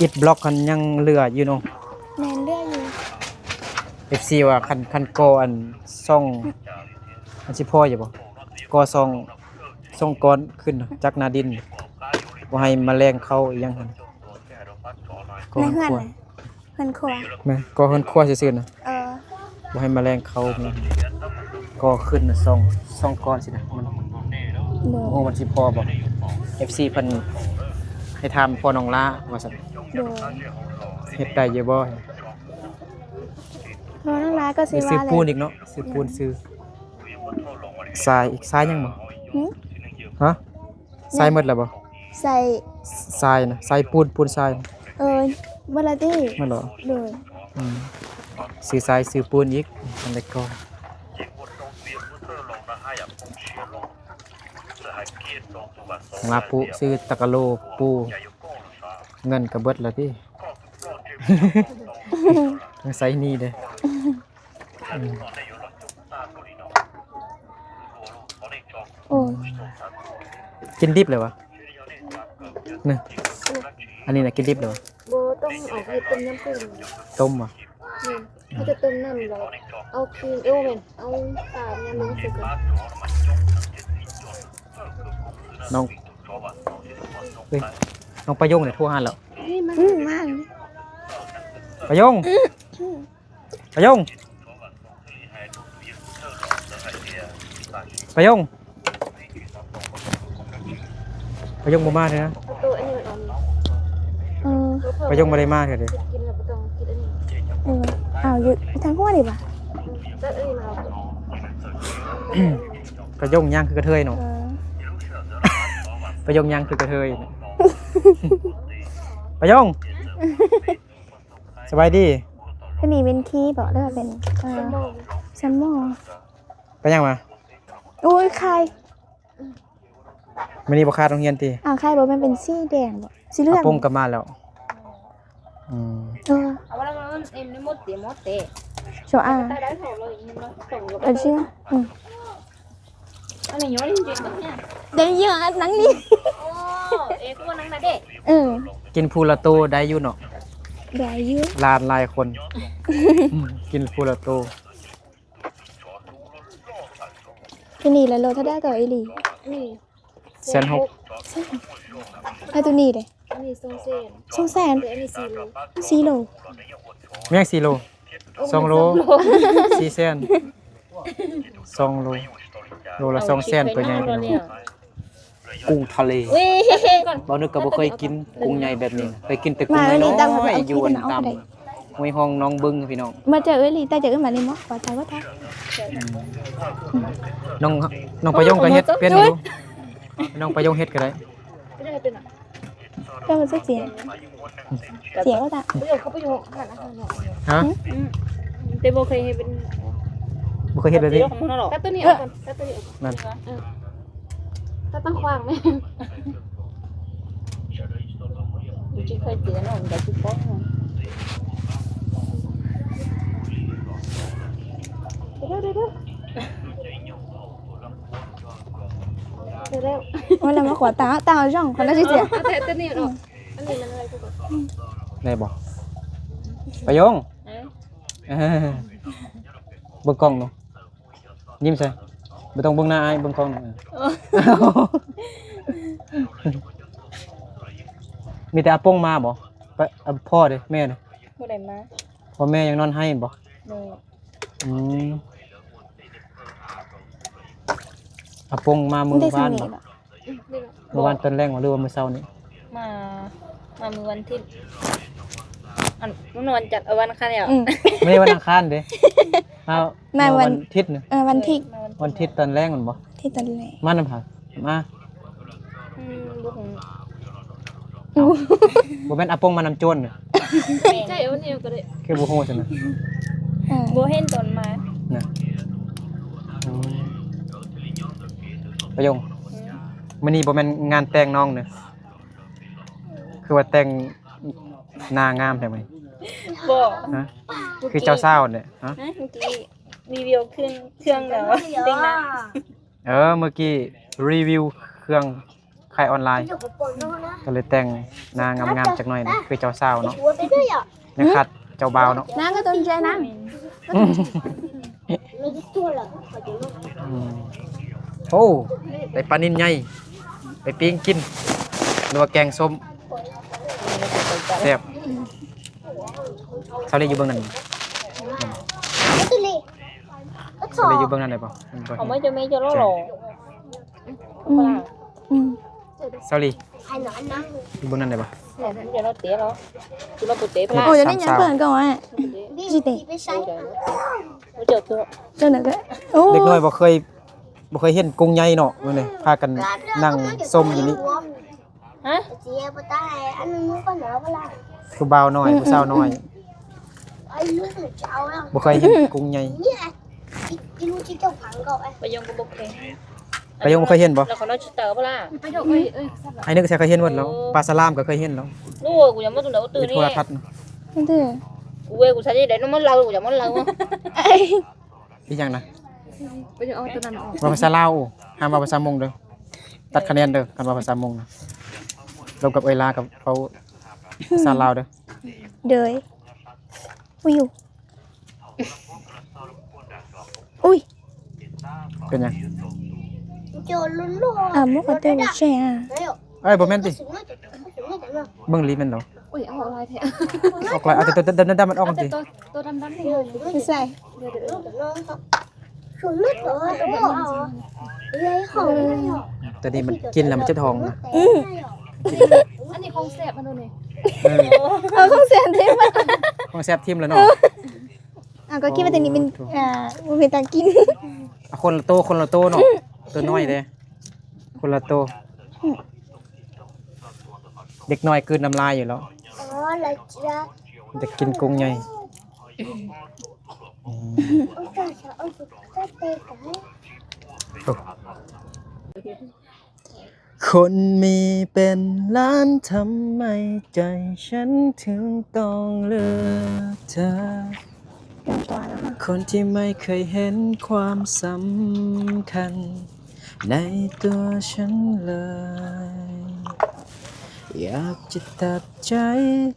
ອິດບລັອກຫັ້ນຍັງເຫຼືອຢູ່ເນາະ. ແມ່ນ ເຫຼືອຢູ່. ເອັຟຊີວ່າຄັນ ຄັນກໍ່ອັນຊ່ອງ ມັນຊິພໍຢູ່ບໍ່? ກໍ່ຊ່ອງ ຊ່ອງກ້ອນຂຶ້ນຈາກໜ້າດິນ ບໍ່ໃຫ້ມະແລງເຂົ້າອີ່ຫຍັງຫັ້ນ ກໍ່ເຮືອນຄົວ. ເຮືອນຄົວ ແມ່ນ ກໍ່ເຮືອນຄົວຊື່ໆນະ. ເອີ ບໍ່ໃຫ້ມະແລງເຂົ້າ ແມ່ນ ກໍ່ຂຶ້ນນະ ຊ່ອງ ຊ່ອງກ້ອນຊີ້ນະ. ມັນ ໂດຍ ບໍ່ຮູ້ມັນຊິພໍບໍ່. ເອັຟຊີເພິ່ນໃຫ້ຖາມພໍ່ນ້ອງລາວ່າຊັ້ນ. ໂດຍ ເຮັດໄດ້ຢູ່ບໍ່? ພໍ່ນ້ອງລາກໍຊິວ່າ ຊື້ປູນອີກເນາະ ຊື້ປູນ ຊື້ຊາຍອີກ. ຊາຍຍັງບໍ່? ຫຶ? ຮະ? ໃສ່ໝົດແລ້ວບໍ່? ໃສ່ ຊາຍນະ ໃສ່ປູນ ປູນຊາຍ. ເອີ ໝົດແລ້ວຕິ? ໝົດແລ້ວ. ໂດຍ ອືມ ຊື້ຊາຍຊື້ປູນອີກ ອັນໃດກໍ ລາປູ ຊື້ຕະກະໂລປູ ເງິນກໍເບິດແລ້ວຕິ? ຍັງໃຊ້ໜີ້ເດ້. ອືມ ໂອ້ຍ ກິນດິບເລີຍຫວາ? ນີ້ ອັນນີ້ນະກິນດິບເລີຍຫວາ? ບໍ່ ຕົ້ມເອົາເຮັດຕົ້ມຍຳປຶ້ງ. ຕົ້ມຫວາ? ແມ່ນ ເຮົາຈະຕົ້ມນ້ຳແລ້ວເອົາຂີງ ເອີ ແມ່ນ ເອົາປາຍຳລົງໃສ່ກ່ອນ. ນ້ອງ ເອີຍ ນ້ອງປາຍົງນີ້ໂທຫາແລ້ວ. ນີ້ມາ ອືມ ມາ ປາຍົງ ອືມ ປາຍົງ ປາຍົງ ປາຍົງບໍ່ມາເທື່ອນະ. ປາຍົງບໍ່ໄດ້ມາເທື່ອເດ. ເອີ ເອົາຢູ່ທາງຫົວນີ້ຫວາ? ປາຍົງຍ່າງຄືກະເທີຍເນາະ. ເອີ ປາຍົງຍ່າງຄືກະເທີຍ. ປາຍົງ ສະບາຍດີ. ຕົວນີ້ເປັນຄີບໍ ຫຼືວ່າເປັນ ເອີ ຊັມມໍ? ໄປຫຍັງມາ? ໂອ້ຍ ໄຂ່ ມື້ນີ້ບໍ່ຄາດໂຮງຮຽນຕິ? ອ້າວ ໄຂ່ບໍ່ແມ່ນເປັນສີແດງບໍ? ສີເຫຼືອງ. ອາປົງກໍມາແລ້ວ. ອືມ ເອີ ໂຊອາ ເອີ ເຊື່ອ ອືມ ໄດ້ເຍອະ ນັ່ງນີ້ ເອີ ກິນຜູ້ລະໂຕໄດ້ຢູ່ເນາະ. ໄດ້ຢູ່ ຫຼານຫຼາຍຄົນ ອືມ ກິນຜູ້ລະໂຕ. ຕົວນີ້ລະໂລເທົ່າໃດກໍອີ່ຫຼີ? ນີ້ ແສນຫົກ. ແລ້ວຕົວນີ້ເດ? ອັນນີ້ສອງແສນ. ສອງແສນ ແຕ່ອັນນີ້ສີ່ໂລ. ສີ່ໂລ ແມ່ນສີ່ໂລ? ເອີ ສອງໂລ ສອງໂລ ສີ່ແສນ. ສອງໂລ ໂລລະສອງແສນ ຕົວໃຫຍ່ພີ່ນ້ອງ. ກຸ້ງທະເລ ເວົ້ານຶກກໍບໍ່ເຄີຍກິນກຸ້ງໃຫຍ່ແບບນີ້. ເຄີຍກິນແຕ່ກຸ້ງນ້ອຍໆ ຢູ່ອັນຕາມ ຫ້ວຍຮ່ອງໜອງບຶງພີ່ນ້ອງ ມາເຈີເອື້ອຍລີ ແຕ່ເຈີເອື້ອຍມາລີບໍ່ ວ່າໄທບໍ່ໄທ ອືມ ນ້ອງ ນ້ອງປະຍົງກໍເຮັດເປັນຢູ່ ນ້ອງປະຍົງເຮັດກໍໄດ້ ກໍມັນຊິເສຍ ເສຍບໍ່ຕາ ຮະ ອືມ ແຕ່ບໍ່ເຄີຍເຮັດເປັນ ບໍ່ເຄີຍເຮັດແບບນີ້ ຕັດຕົວນີ້ອອກກ່ອນ ຕັດຕົວນີ້ອອກ ນັ້ນ ເອີ ຕັດຕັ້ງຂວາງແມ່ ບໍ່ຊິເຄີຍເຈີເນາະ ມັນກໍຊິຟ້ອງເນາະ ເດີໆໆ ເດີໆ ໂອ້ຍ ແລ້ວມາຂວາຕາ ຕາເອົາຊ່ອງ ຄົນລະຊິເສຍ ເອົາແຕ່ຕົວນີ້ອອກ ອັນນີ້ມັນໄດ້ບໍ່ ໄດ້ບໍ່ ປະຍົງ ເອີ ເອີ ເບິ່ງກ້ອງດູ ຍິ້ມໃສ່ ບໍ່ຕ້ອງເບິ່ງໜ້າອ້າຍ ເບິ່ງກ້ອງ ເອີ ມີແຕ່ອາປົງມາບໍ່ ປະ ອາ ພໍ່ເດ ແມ່ເດ ບໍ່ໄດ້ມາ ພໍ່ແມ່ຍັງນອນໄຫ້ບໍ່ ໂດຍ ອືມ ອາປົງມາມື້ວານບໍ່ ມື້ວານຕອນແລງບໍ່ ຫຼືວ່າມື້ເຊົ້ານີ້ ມາ ມາມື້ວັນທິດ ອັນ ມື້ວັນຈັນ ເອີ ວັນອັງຄານແລ້ວ ອືມ ມື້ວັນອັງຄານເດ້ ມາ ມາວັນທິດນີ້ ເອີ ວັນທິດ ເອີ ມາວັນທິດ ວັນທິດຕອນແລງແມ່ນບໍ່ ທິດຕອນແລງ ມານຳໃຜ ມາ ອືມ ບໍ່ຮູ້ ບໍ່ແມ່ນອາປົງມານຳໂຈນ ໃຊ່ ເອົາແນວກໍໄດ້ ຄືບໍ່ຮູ້ຊັ້ນນະ ເອີ ບໍ່ເຫັນຕອນມານະ ອືມ ປະຍົງ ອືມ ມື້ນີ້ບໍ່ແມ່ນງານແຕ່ງນ້ອງເນາະ ຄືວ່າແຕ່ງໜ້າງາມແທ້ມື້ນີ້ ບໍ່ ຮະ ຄືເຈົ້າສາວແຫຼະ ຮະ ຮະ ເມື່ອກີ້ຣີວິວເຄື່ອງ ເຄື່ອງແລ້ວ ແຕ່ງໜ້າ ເອີ ເມື່ອກີ້ຣີວິວເຄື່ອງຂາຍອອນລາຍ ກໍເລີຍແຕ່ງໜ້າງາມໆຈັກໜ້ອຍນະ ຄືເຈົ້າສາວເນາະ ຍັງຂາດເຈົ້າບ່າວເນາະ ນາງກໍຕົນໃຈນາງ ອືມ ໂອ້ ໄດ້ປານິນໃຫຍ່ ໄປປີ້ງກິນ ຫຼືວ່າແກງສົ້ມ ແຊບ ສາວລີຢູ່ເບື້ອງນັ້ນ ສາວລີຢູ່ເບື້ອງນັ້ນໄດ້ບໍ່ ເອົາມາຈາກແມ່ເຈົ້າຫຼໍ່ ອືມ ອືມ ສາວລີ ຢູ່ເບື້ອງນັ້ນໄດ້ບໍ່ ໂອ້ ດຽວນີ້ຍັງເພິ່ນກໍວ່າ ຈີເຕ ເຈົ້ານັ້ນກໍ ໂອ້ ເດັກນ້ອຍບໍ່ເຄີຍ ບໍ່ເຄີຍເຫັນກຸ້ງໃຫຍ່ເນາະ ມື້ນີ້ພາກັນນັ່ງຊົມຢູ່ນີ້ ຮະ ຜູ້ບ່າວນ້ອຍ ອືມ ຜູ້ສາວນ້ອຍ ອືມ ບໍ່ເຄີຍເຫັນກຸ້ງໃຫຍ່ ປະຍົງກໍບໍ່ເຄີຍ ປະຍົງບໍ່ເຄີຍເຫັນບໍ່ ແລ້ວເຂົານ້ອຍຊິເຕີບໍ່ລະ ປະໂຫຍກເອີຍ ເອີຍ ໄອ້ນຶກໃສ່ເຄີຍເຫັນໝົດແລ້ວ ໂອ້ ປາສະຫຼາມກໍເຄີຍເຫັນແລ້ວ ໂອ້ ກູຍັງບໍ່ທັນໄດ້ເອົາຕື່ນ ໃນໂທລະທັດນະ ເດີ ກູເວີຍ ກູໃສ່ໄດ້ນຳມັນເລົ່າ ກູຢາກມັນເລົ່າ ອີ່ຫຍັງນະ ປະໂຫຍກ ເອົາຕົວນັ້ນອອກ ເວົ້າພາສາລາວ ຫ້າມເວົ້າພາສາມົ້ງເດີ ຕັດຄະແນນເດີ ຄັນເວົ້າພາສາມົ້ງນະ ລົມກັບເອື້ອຍລາ ກັບເວົ້າພາສາລາວເດີ ເດີຍ ອຸຍ ອຸຍ ເປັນຫຍັງ ອ່າ ບໍ່ຂອໂທດ ແຊ ເອີຍ ບໍ່ແມ່ນຕິ ເບິ່ງລີ້ແມ່ນເນາະ ອຸຍ ອອກຫຼາຍແທ້ ອອກຫຼາຍ ເອົາແຕ່ຕົວດຳໆມັນອອກ ເອົາແຕ່ ຕິ ຕົວ ຕົວດຳໆນີ້ ຄືໃສ່ ຕົວນີ້ມັນກິນແລ້ວມັນເຈັບທ້ອງນະ ອືມ ອັນນີ້ຂອງແຊບ ມາດູນີ້ ເອີ ເອົາຂອງແຊບຖິ້ມ ຂອງແຊບຖິ້ມແລ້ວເນາະ ເອີ ອ່າ ກໍຄິດວ່າຕົວນີ້ເປັນ ໂອ້ ອ່າ ບໍ່ເປັນຕາກິນ ອ່ະ ຄົນລະໂຕ ຄົນລະໂຕເນາະ ຕົວນ້ອຍເດ້ ຄົນລະໂຕ ເດັກນ້ອຍກືນນ້ຳລາຍຢູ່ແລ້ວ ຢາກກິນກຸ້ງໃຫຍ່ ອືມ ໂອ້ ຄົນມີເປັນລ້ານ ທຳໄມໃຈສັນເຖິງຕ້ອງເລືອກເທີ? ຄົນທີ່ໄມ່ເຄີຍເຫັນຄວາມສຳຄັນໃນຕົວສັນເລີຍ. ຢາກຈະຕັດໃຈ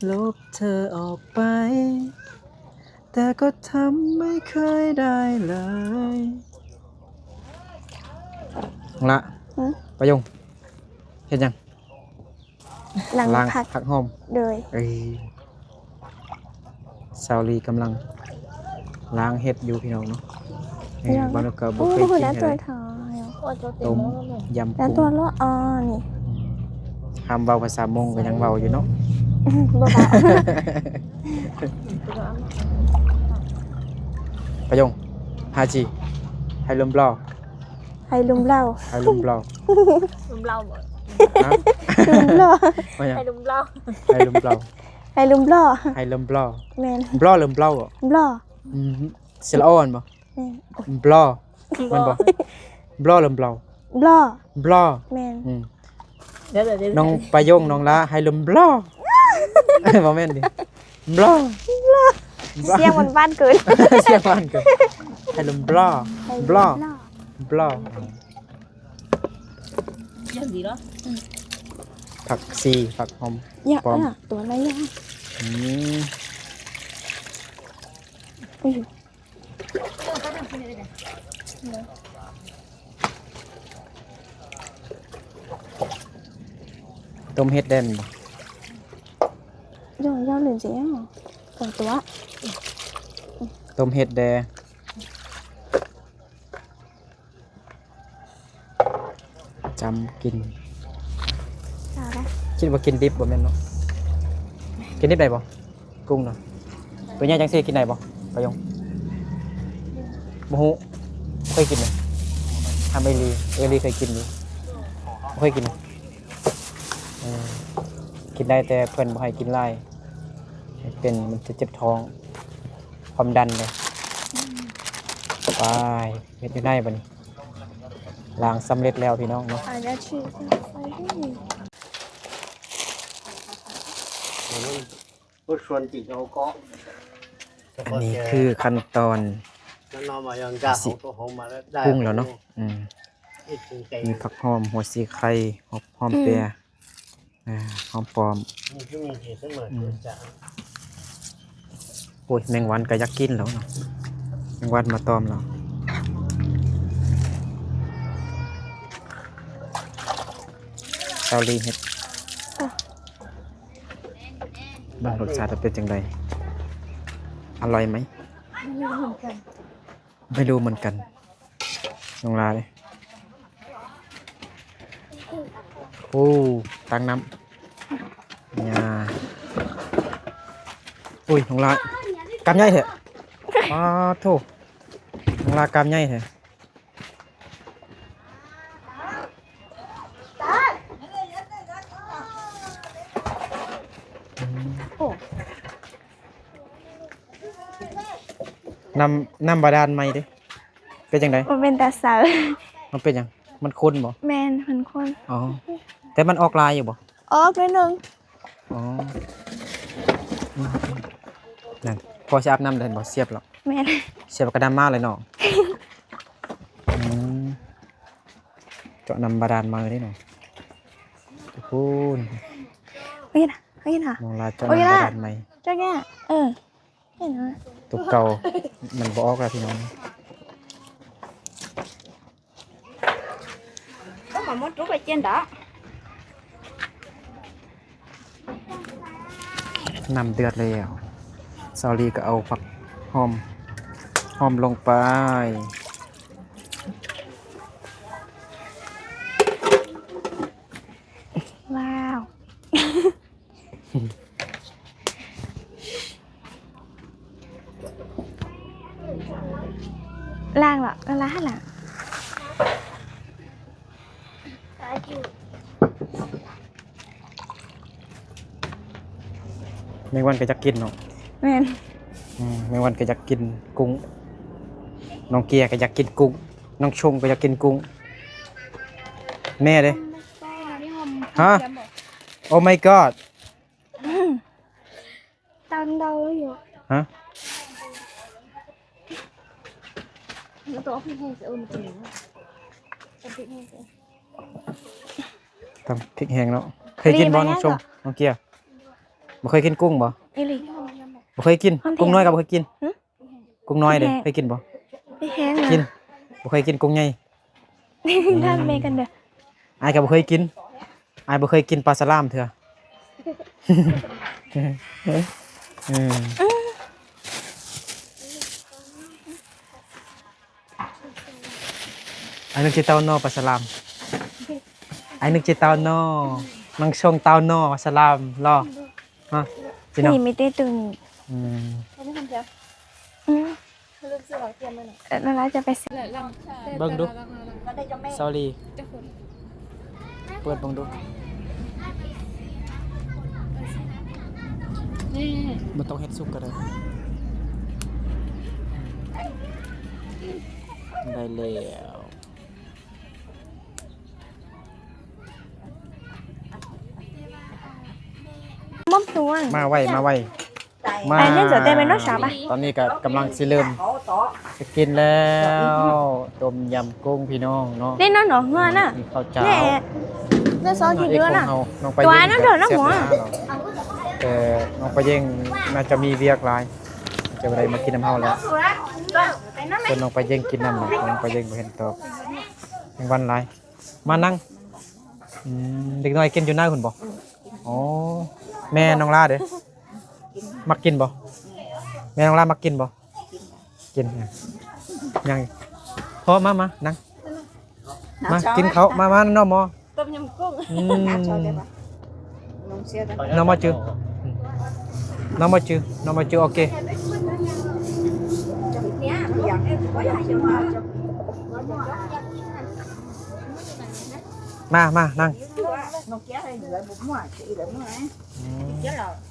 ລົບເທີອອກໄປ ແຕ່ກໍທຳໄມ່ເຄີຍໄດ້ເລີຍ. ນ້ອງລະ ຫື? ປະຍົງ ເຮັດຫຍັງ? ລ້າງ ລ້າງຜັກ ຜັກຫອມ ໂດຍ ເອີ ສາວລີກຳລັງລ້າງເຫັດຢູ່ພີ່ນ້ອງເນາະ. ເອີ ເອີ ບາງເທື່ອກໍບໍ່ເຄີຍກິນເທື່ອ ຕົ້ມ ຍຳ ແລ້ວ ປຸງ ຕົວເລາະ ອໍ ນີ້ ອືມ ຄຳເວົ້າພາສາມົ້ງກໍຍັງເວົ້າຢູ່ເນາະ. ບໍ່ເວົ້າ. ປະໂຫຍກ ຫ້າຈີ ໃຫ້ລົມບລໍ ໃຫ້ລົມເລົ່າ ໃຫ້ລົມບລໍ ລົມເລົ່າບໍ່? ຮະ? ລົມບລໍ ວ່າຫຍັງ? ໃຫ້ລົມເລົ່າ ໃຫ້ລົມບລໍ ໃຫ້ລົມບລໍ ໃຫ້ລົມບລໍ ແມ່ນ ບລໍ ລົມບລໍບໍ່? ບລໍ ອືມ ສະຫຼະອໍ ແມ່ນບໍ່? ແມ່ນ ບລໍ ແມ່ນບໍ່? ບລໍ ລົມບລໍ ບລໍ ບລໍ ແມ່ນ ອືມ ນ້ອງປາຍົງ ນ້ອງລາ ໃຫ້ລົມບລໍ ບໍ່ແມ່ນຕິ ບລໍ ສຽງມັນຫວານເກີນ ສຽງຫວານເກີນ ໃຫ້ລົມບລໍ ໃຫ້ລົມບລໍ ບລໍ ບລໍ ຍັງດີເນາະ ຜັກຊີ ຜັກຫອມ ຢາກ ປອມ ຕົວລະຢ່າງ ອືມ ອຸ້ຍ ຕົ້ມເຫັດໄດ້ແມ່ນບໍ່? ເຈົ້າເຈົ້າລືມຊິເອົາ ຂອງຕົວ ຕົ້ມເຫັດແດ່. ຈຳກິນ ເອົາໄດ້ ຄິດວ່າກິນດິບບໍ່ແມ່ນເນາະ? ກິນດິບໄດ້ບໍ່? ກຸ້ງເນາະ ຕົວໃຫຍ່ຈັ່ງຊີ້ກິນໄດ້ບໍ່? ປາຍົງ ບໍ່ຮູ້ ບໍ່ເຄີຍກິນເລີຍ ທຳເອລີ ເອລີເຄີຍກິນຢູ່ ບໍ່ເຄີຍກິນ ເອີ ກິນໄດ້ແຕ່ເພິ່ນບໍ່ໃຫ້ກິນຫຼາຍ ເປັນ ມັນຈະເຈັບທ້ອງ ຄວາມດັນເດ້ ໄປ ເຮັດຢູ່ໃນບັດນີ້ ລ້າງສຳເລັດແລ້ວພີ່ນ້ອງເນາະ ອັນນີ້ຄືຂັ້ນຕອນຊິປຸງແລ້ວເນາະ ອືມ ມີຜັກຫອມ ຫົວສີໄຄ ຫອມ ຫອມແປ ອືມ ອ່າ ຫອມປ້ອມ ອືມ ໂອ້ຍ ແມງວັນກໍຢາກກິນແລ້ວເນາະ ແມງວັນມາຕອມແລ້ວ ສາວລີເຮັດ ເບິ່ງລົດຊາດວ່າເປັນຈັ່ງໃດ ອະລ່ອຍໄໝ? ໄມ່ຮູ້ເໝືອນກັນ ນ້ອງລາເດ້ ໂອ້ ຕັກນ້ຳ ຍາ ໂອ້ຍ ນ້ອງລາ ກາມໃຫຍ່ແທ້ ປາດໂທ້ ນ້ອງລາກາມໃຫຍ່ແທ້ ອືມ ໂອ້ ນ້ຳ ນ້ຳບາດານໃໝ່ເດ້ ເປັນຈັ່ງໃດ? ບໍ່ເປັນຕາໃສ. ມັນເປັນຫຍັງ? ມັນຂຸ່ນບໍ່? ແມ່ນ ມັນຂຸ່ນ. ອໍ ແຕ່ມັນອອກຫຼາຍຢູ່ບໍ່? ອອກໜ້ອຍໜຶ່ງ. ອໍ ນັ້ນ ພໍຊິອາບນ້ຳໄດ້ບໍ່? ສຽບແລ້ວ. ແມ່ນ ສຽບແລ້ວກໍນ້ຳມາເລີຍເນາະ. ອືມ ເຈາະນ້ຳບາດານໃໝ່ເດ້ເນາະ. ໂອ້ໂຫ ເຫັນ ເຫັນຫະ? ນ້ອງລາເຈາະນ້ຳບາດານໃໝ່. ເຈົ້າແກ່ ເອີ. ເຫັນຫະ? ຕົວເກົ່າມັນບໍ່ອອກແລ້ວພີ່ນ້ອງ. ກໍມາໝົດທຸກໄປເຈນດາ. ນ້ຳເດືອດແລ້ວ ສາວລີກໍເອົາຜັກຫອມ ຫອມລົງໄປ. ວ້າວ. ລ້າງເນາະ ເອີ ລ້າງຫັ້ນລະ. ແມງວັນກໍຢາກກິນເນາະ. ແມ່ນ. ອືມ ແມງວັນກໍຢາກກິນກຸ້ງ ນ້ອງເກຍກໍຢາກກິນກຸ້ງ ນ້ອງຊົງກໍຢາກກິນກຸ້ງ. ແມ່ເດ້? ຮະ? Oh my god. ຕຳເດົາຢູ່. ຮະ? ມັນຕ້ອງເອົາພິກແຫ້ງໃສ່ ເອີ ມັນຈະເໝັນ. ຕຳພິກແຫ້ງເນາະ. ເຄີຍກິນບໍ່ ນ້ອງຊົງ ນ້ອງເກຍ? ບໍ່ເຄີຍກິນກຸ້ງບໍ່? ອີ່ຫຼີ. ບໍ່ເຄີຍກິນ? ກຸ້ງນ້ອຍກໍບໍ່ເຄີຍກິນ? ຫຶ? ກຸ້ງນ້ອຍເດ້ ເຄີຍກິນບໍ່? ພິກແຫ້ງ. ກິນ. ບໍ່ເຄີຍກິນກຸ້ງໃຫຍ່. ຖາມແມ່ກັນເດີ. ອ້າຍກໍບໍ່ເຄີຍກິນ ອ້າຍບໍ່ເຄີຍກິນປາສະຫຼາມເທື່ອ. ເອີ ອ້າຍນຶກຊິເຕົ້າໜໍ່ປາສະຫຼາມ. ອ້າຍນຶກຊິເຕົ້າໜໍ່ ນາງຊົງເຕົ້າໜໍ່ປາສະຫຼາມເນາະ. ຮະ ພີ່ນ້ອງ ນີ້ມີແຕ່ໂຕນີ້ ອືມ ອືມ ເອີ ນັ້ນລະຈະໄປຊື້ ເບິ່ງດູ ຊາວລີ ເປີດເບິ່ງດູ ບໍ່ຕ້ອງເຮັດສຸກກໍໄດ້ ໄດ້ແລ້ວ. ມອບຕົວ ມາໄວ ມາໄວ ມາ ຕອນນີ້ກໍກຳລັງຊິເລີ່ມຊິກິນແລ້ວ ຕົ້ມຍຳກຸ້ງພີ່ນ້ອງເນາະ ແນ່ນອນເນາະ ເຮືອນະ ກິນເຂົ້າເຈົ້າ ແນ່ ເຮືອນຊອງກິນເຮືອນະ ນ້ອງປາເຢັງ ຕົວນັ້ນເດີນ້ຳຫົວ ແຕ່ນ້ອງປາເຢັງໜ້າຈະມີວຽກຫຼາຍ ຈະບໍ່ໄດ້ມາກິນນຳເຮົາແລ້ວ ສ່ວນນ້ອງປາເຢັງກິນນຳ ນ້ອງປາເຢັງບໍ່ເຫັນຕອບ ແມງວັນຫຼາຍ. ມານັ່ງ ອືມ ເດັກນ້ອຍກິນຢູ່ນາພຸ້ນບໍ່? ອໍ ແມ່ນ້ອງລາເດ້ ມັກກິນບໍ່? ແມ່ນ້ອງລາມັກກິນບໍ່? ກິນ ຍັງ ພໍ ມາ ມາ ນັ່ງ ມາກິນເຂົ້າ ມາ ມາ ນ້ອງໝໍ ຕົ້ມຍຳກຸ້ງ ອືມ ນ້ອງໝໍຈື່ ນ້ອງໝໍຈື່ ນ້ອງໝໍຈື່ ໂອເຄ ມາ ມາ ນັ່ງ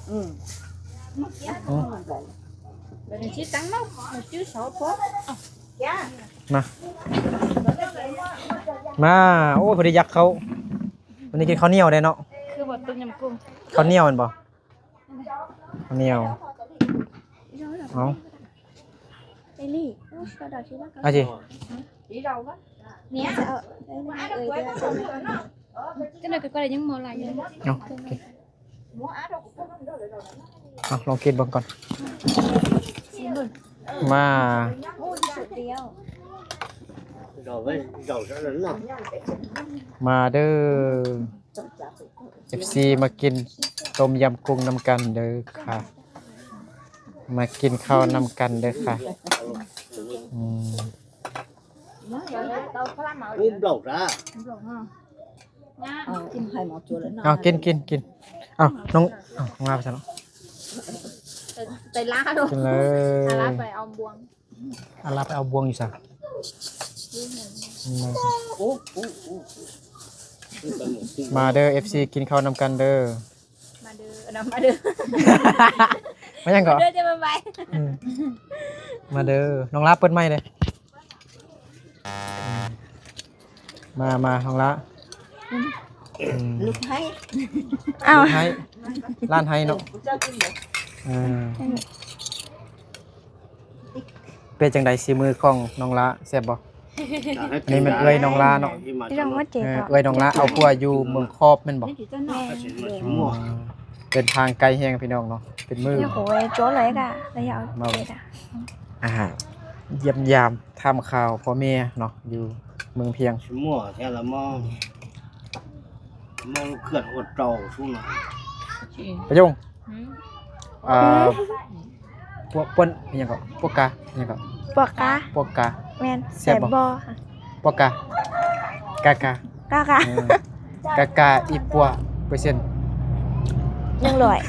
ອືມ ມາ ມາ ໂອ້ ພໍດີຢາກເຂົ້າ ວັນນີ້ກິນເຂົ້າໜຽວໄດ້ເນາະ ຄືບໍ່ຕົ້ມຍຳກຸ້ງ ເຂົ້າໜຽວແມ່ນບໍ່? ເຂົ້າໜຽວ ເອົາ ເອລີ້ ເອົາຊິ ຈັກໜ່ອຍກໍໄດ້ ຍັງບໍ່ຫຼາຍຢູ່ ເອົາ ເອົາ ລອງກິນເບິ່ງກ່ອນ ມາ ມາເດີ ເອັຟຊີ ມາກິນຕົ້ມຍຳກຸ້ງນຳກັນເດີຄ່ະ ມາກິນເຂົ້ານຳກັນເດີຄ່ະ ອືມ ເອົາ ກິນ ກິນ ກິນ ເອົາ ນ້ອງ ເອົາ ມາຊະເນາະ ໄປລາວ ກິນເລີຍ ອາລາໄປເອົາບ່ວງ ອາລາໄປເອົາບ່ວງຢູ່ໃສ? ມາເດີ ເອັຟຊີ ກິນເຂົ້ານຳກັນເດີ ມາເດີ ມາເດີ ມາຫຍັງເກາະ ມາເດີ ຈະມາໄວ ອືມ ມາເດີ ນ້ອງລາເປີດໄມເດີ ມາ ມາ ນ້ອງລາ ອືມ ລູກໄຮ ອ້າວ ລູກໄຮ ຫຼານໄຮເນາະ ເອີ ເປັນຈັ່ງໃດສີມືຂອງນ້ອງລາ ແຊບບໍ່? ອັນນີ້ແມ່ນເອື້ອຍນ້ອງລາເນາະ ເອື້ອຍນ້ອງລາເອົາຜົວຢູ່ເມືອງຂອບແມ່ນບໍ່? ເດີນທາງໄກແຮງພີ່ນ້ອງເນາະ ເປັນມື້ ໂອ້ຍ ໂຈເລີຍກະ ອາຫານຢ້ຽມຢາມຖາມຂ່າວພໍ່ແມ່ເນາະ ຢູ່ເມືອງພຽງ ປະຍົງ ອ່າ ປວກ ປວນ ອີຫຍັງເກາະ ປວກກາ ອີຫຍັງເກາະ ປວກກາ ປວກກາ ແມ່ນ ແຊບບໍ່? ປວກກາ ກາກາ ກາກາ ເອີ ກາກາ ອີ່ປົວ ເປີເຊັນ ໜຶ່ງຮ້ອຍ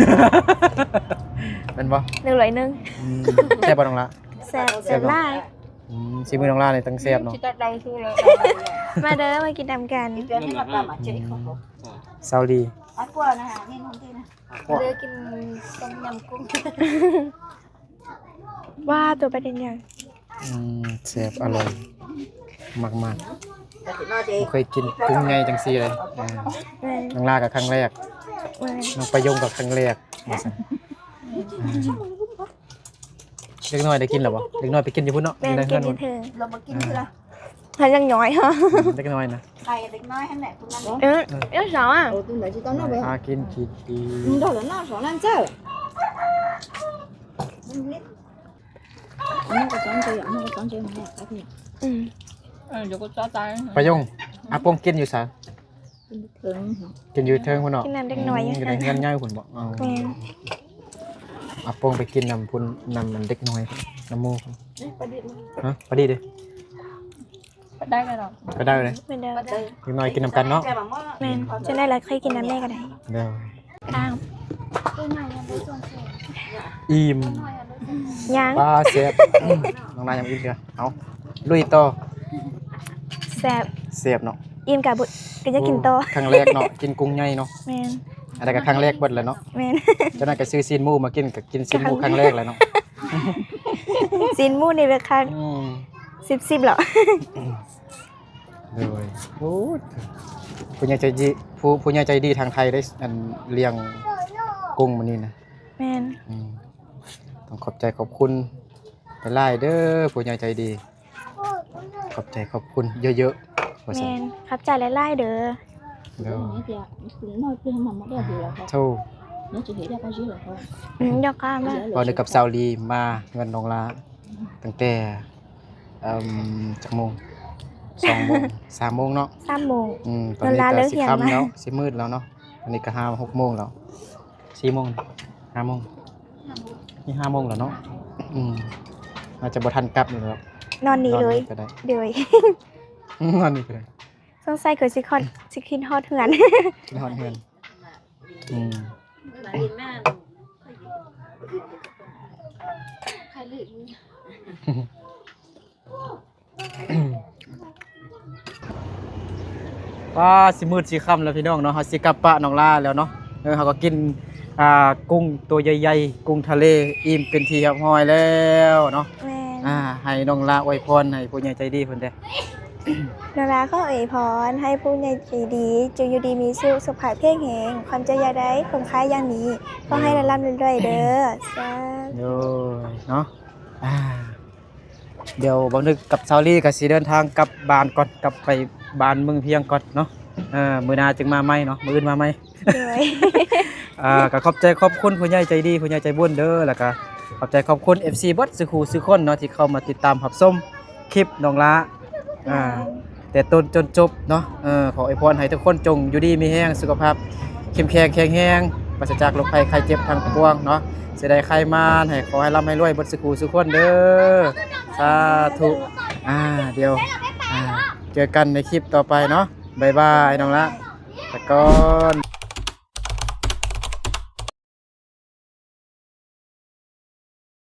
ແມ່ນບໍ່? ໜຶ່ງຮ້ອຍໜຶ່ງ ອືມ ແຊບບໍ່ນ້ອງລະ? ແຊບ ແຊບຫຼາຍ ອືມ ສີມືນ້ອງລານີ້ຕ້ອງແຊບເນາະ ມາເດີ ມາກິນນຳກັນ ອືມ ສາວລີ ມາເດີ ກິນຕົ້ມຍຳກຸ້ງ ວ້າ ໂຕປາເດັນຫຍັງ ອືມ ແຊບ ອະລ່ອຍ ມັກໆ ບໍ່ເຄີຍກິນກຸ້ງໃຫຍ່ຈັ່ງຊີ້ເລີຍ ອືມ ນ້ອງລາກໍຄັ້ງແລກ ນ້ອງປະຍົງກໍຄັ້ງແລກ ວ່າຊັ້ນ ເດັກນ້ອຍໄດ້ກິນແລ້ວບໍ່? ເດັກນ້ອຍໄປກິນຢູ່ພຸ້ນເນາະ ແມ່ນ ຢູ່ໃນເຮືອນ ກິນຢູ່ເທິງ ລາວບໍ່ກິນເທື່ອ ອືມ ໃຫ້ຍັງນ້ອຍ ເດັກນ້ອຍນະ ໃຫ້ເດັກນ້ອຍຫັ້ນແຫຼະ ຜູ້ນັ້ນແຫຼະ ເອີ ເອີ ສາວອະ ຫາກິນກິນຕີ ປະຍົງ ອາປົງກິນຢູ່ໃສ? ກິນຢູ່ເທິງພຸ້ນເນາະ ກິນນຳເດັກນ້ອຍຢູ່ ອືມ ຢູ່ໃນເຮືອນໃຫຍ່ພຸ້ນບໍ? ແມ່ນ ອາປົງໄປກິນນຳພຸ້ນ ນຳເດັກນ້ອຍ ນຳໝູ່ ຮະ ປາດີເດ້ ໄດ້ກໍໄດ້ ໄດ້ເລີຍ ເດັກນ້ອຍກິນນຳກັນເນາະ ແມ່ນ ຈັ່ງໃດລະຄ່ອຍກິນນຳແມ່ກໍໄດ້ ເດີ ອ້າວ ອີ່ມ ຍັງ ປາແຊບ ນ້ອງນາຍັງບໍ່ອີ່ມເທື່ອ. ເອົາ ລຸຍຕໍ່. ແຊບ ແຊບເນາະ. ອີ່ມກະບໍ່ ກະຢາກກິນຕໍ່. ໂອ້ ຄັ້ງແລກເນາະ ກິນກຸ້ງໃຫຍ່ເນາະ. ແມ່ນ. ອັນນັ້ນກະຄັ້ງແລກເບິດແລ້ວເນາະ. ແມ່ນ. ເຈົ້ານັ້ນກະຊື້ຊີ້ນໝູມາກິນ ກະກິນຊີ້ນໝູ ຄັ້ງແລກແລ້ວເນາະ. ຊີ້ນໝູນີ້ແບບຄັ້ງ ອືມ ສິບ ສິບແລ້ວ. ໂດຍ ໂອ້ ຜູ້ໃຫຍ່ໃຈດີ ຜູ້ ຜູ້ໃຫຍ່ໃຈດີທາງໄທໄດ້ ອັນ ລ້ຽງກຸ້ງມື້ນີ້ນະ. ແມ່ນ. ອືມ ຕ້ອງຂອບໃຈຂອບຄຸນຫຼາຍໆເດີ ຜູ້ໃຫຍ່ໃຈດີ. ຂອບໃຈຂອບຄຸນເຍີະໆ ວ່າຊັ້ນ. ແມ່ນ. ຂອບໃຈຫຼາຍໆເດີ. ໂດຍ. ໂທ້ ອືມ ຢາກກ່າມາ ເວົ້າກັບສາວລີ ມາເຮືອນນ້ອງລາຕັ້ງແຕ່ ອືມ ຈັກໂມງ? ສອງໂມງ ສາມໂມງເນາະ. ສາມໂມງ. ອືມ ຕອນນີ້ກະຊິຄ່ຳແລ້ວ ຊິມືດແລ້ວເນາະ. ອັນນີ້ກະຫ້າ ຫົກໂມງແລ້ວ ສີ່ໂມງ ຫ້າໂມງ ນີ້ຫ້າໂມງແລ້ວເນາະ. ອືມ ອາດຈະບໍ່ທັນກັບນີ້ແຫຼະ ນອນນີ້ເລີຍ ນອນນີ້ກະໄດ້. ໂດຍ. ນອນນີ້ກະໄດ້. ສົງໄສຄືຊິຄອດ ຊິຄິດຮອດເຮືອນ ຄິດຮອດເຮືອນ. ອືມ ປ້າ ຊິມືດຊິຄ່ຳແລ້ວພີ່ນ້ອງເນາະ ເຮົາຊິກັບປະນ້ອງລາແລ້ວເນາະ. ເອີ ເຮົາກະກິນ ອ່າ ກຸ້ງໂຕໃຫຍ່ໆ ກຸ້ງທະເລ ອີ່ມເປັນທີ່ຮຽບຮ້ອຍແລ້ວເນາະ. ແມ່ນ. ອ່າ ໃຫ້ນ້ອງລາອວຍພອນໃຫ້ຜູ້ໃຫຍ່ໃຈດີເພິ່ນແດ່. ນ້ອງລາຂໍອວຍພອນໃຫ້ຜູ້ໃຫຍ່ໃຈດີຈົ່ງຢູ່ດີມີສຸກ ສຸຂະພາບແຂງແຮງ ຄວາມເຈັບຢ່າໄດ້ ຄວາມໄຂ້ຢ່າມີ ຂໍໃຫ້ ໂດຍ ລ່ຳໆລວຍໆເດີ. ສາທຸ. ໂດຍເນາະ. ອ່າ ດຽວບ່າວນຶກກັບສາວລີກະຊິເດີນທາງກັບບ້ານກ່ອນ ກັບໄປບ້ານເມືອງພຽງກ່ອນເນາະ. ເອີ ມື້ໜ້າຈຶ່ງມາໃໝ່ເນາະ ມື້ອື່ນມາໃໝ່. ໂດຍ. ອ່າ ກະຂອບໃຈຂອບຄຸນຜູ້ໃຫຍ່ໃຈດີ ຜູ້ໃຫຍ່ໃຈບຸນເດີ ແລ້ວກະຂອບໃຈຂອບຄຸນເອັຟຊີເບິດສູ່ຄູ່ສູ່ຄົນເນາະ ທີ່ເຂົ້າມາຕິດຕາມຮັບຊົມຄລິບນ້ອງລາ ອ່າ ແມ່ນ ແຕ່ຕົ້ນຈົນຈົບເນາະ. ເອີ ຂໍອວຍພອນໃຫ້ທຸກຄົນຈົ່ງຢູ່ດີມີແຮງ ສຸຂະພາບເຂັ້ມແຂງແຂງແຮງ ປາສະຈາກໂລກໄພໄຂ້ເຈັບທັງປວງເນາະ. ຊິໄດ້ໄຂ້ມາໃຫ້ ຂໍໃຫ້ລ່ຳໃຫ້ລວຍເບິດສູ່ຄູ່ສູ່ຄົນເດີ. ສາທຸ. ອ່າ ດຽວ ອ່າ ເຈີກັນໃນຄລິບຕໍ່ໄປເນາະ. ບາຍບາຍ ນ້ອງລາ ໄປກ່ອນ.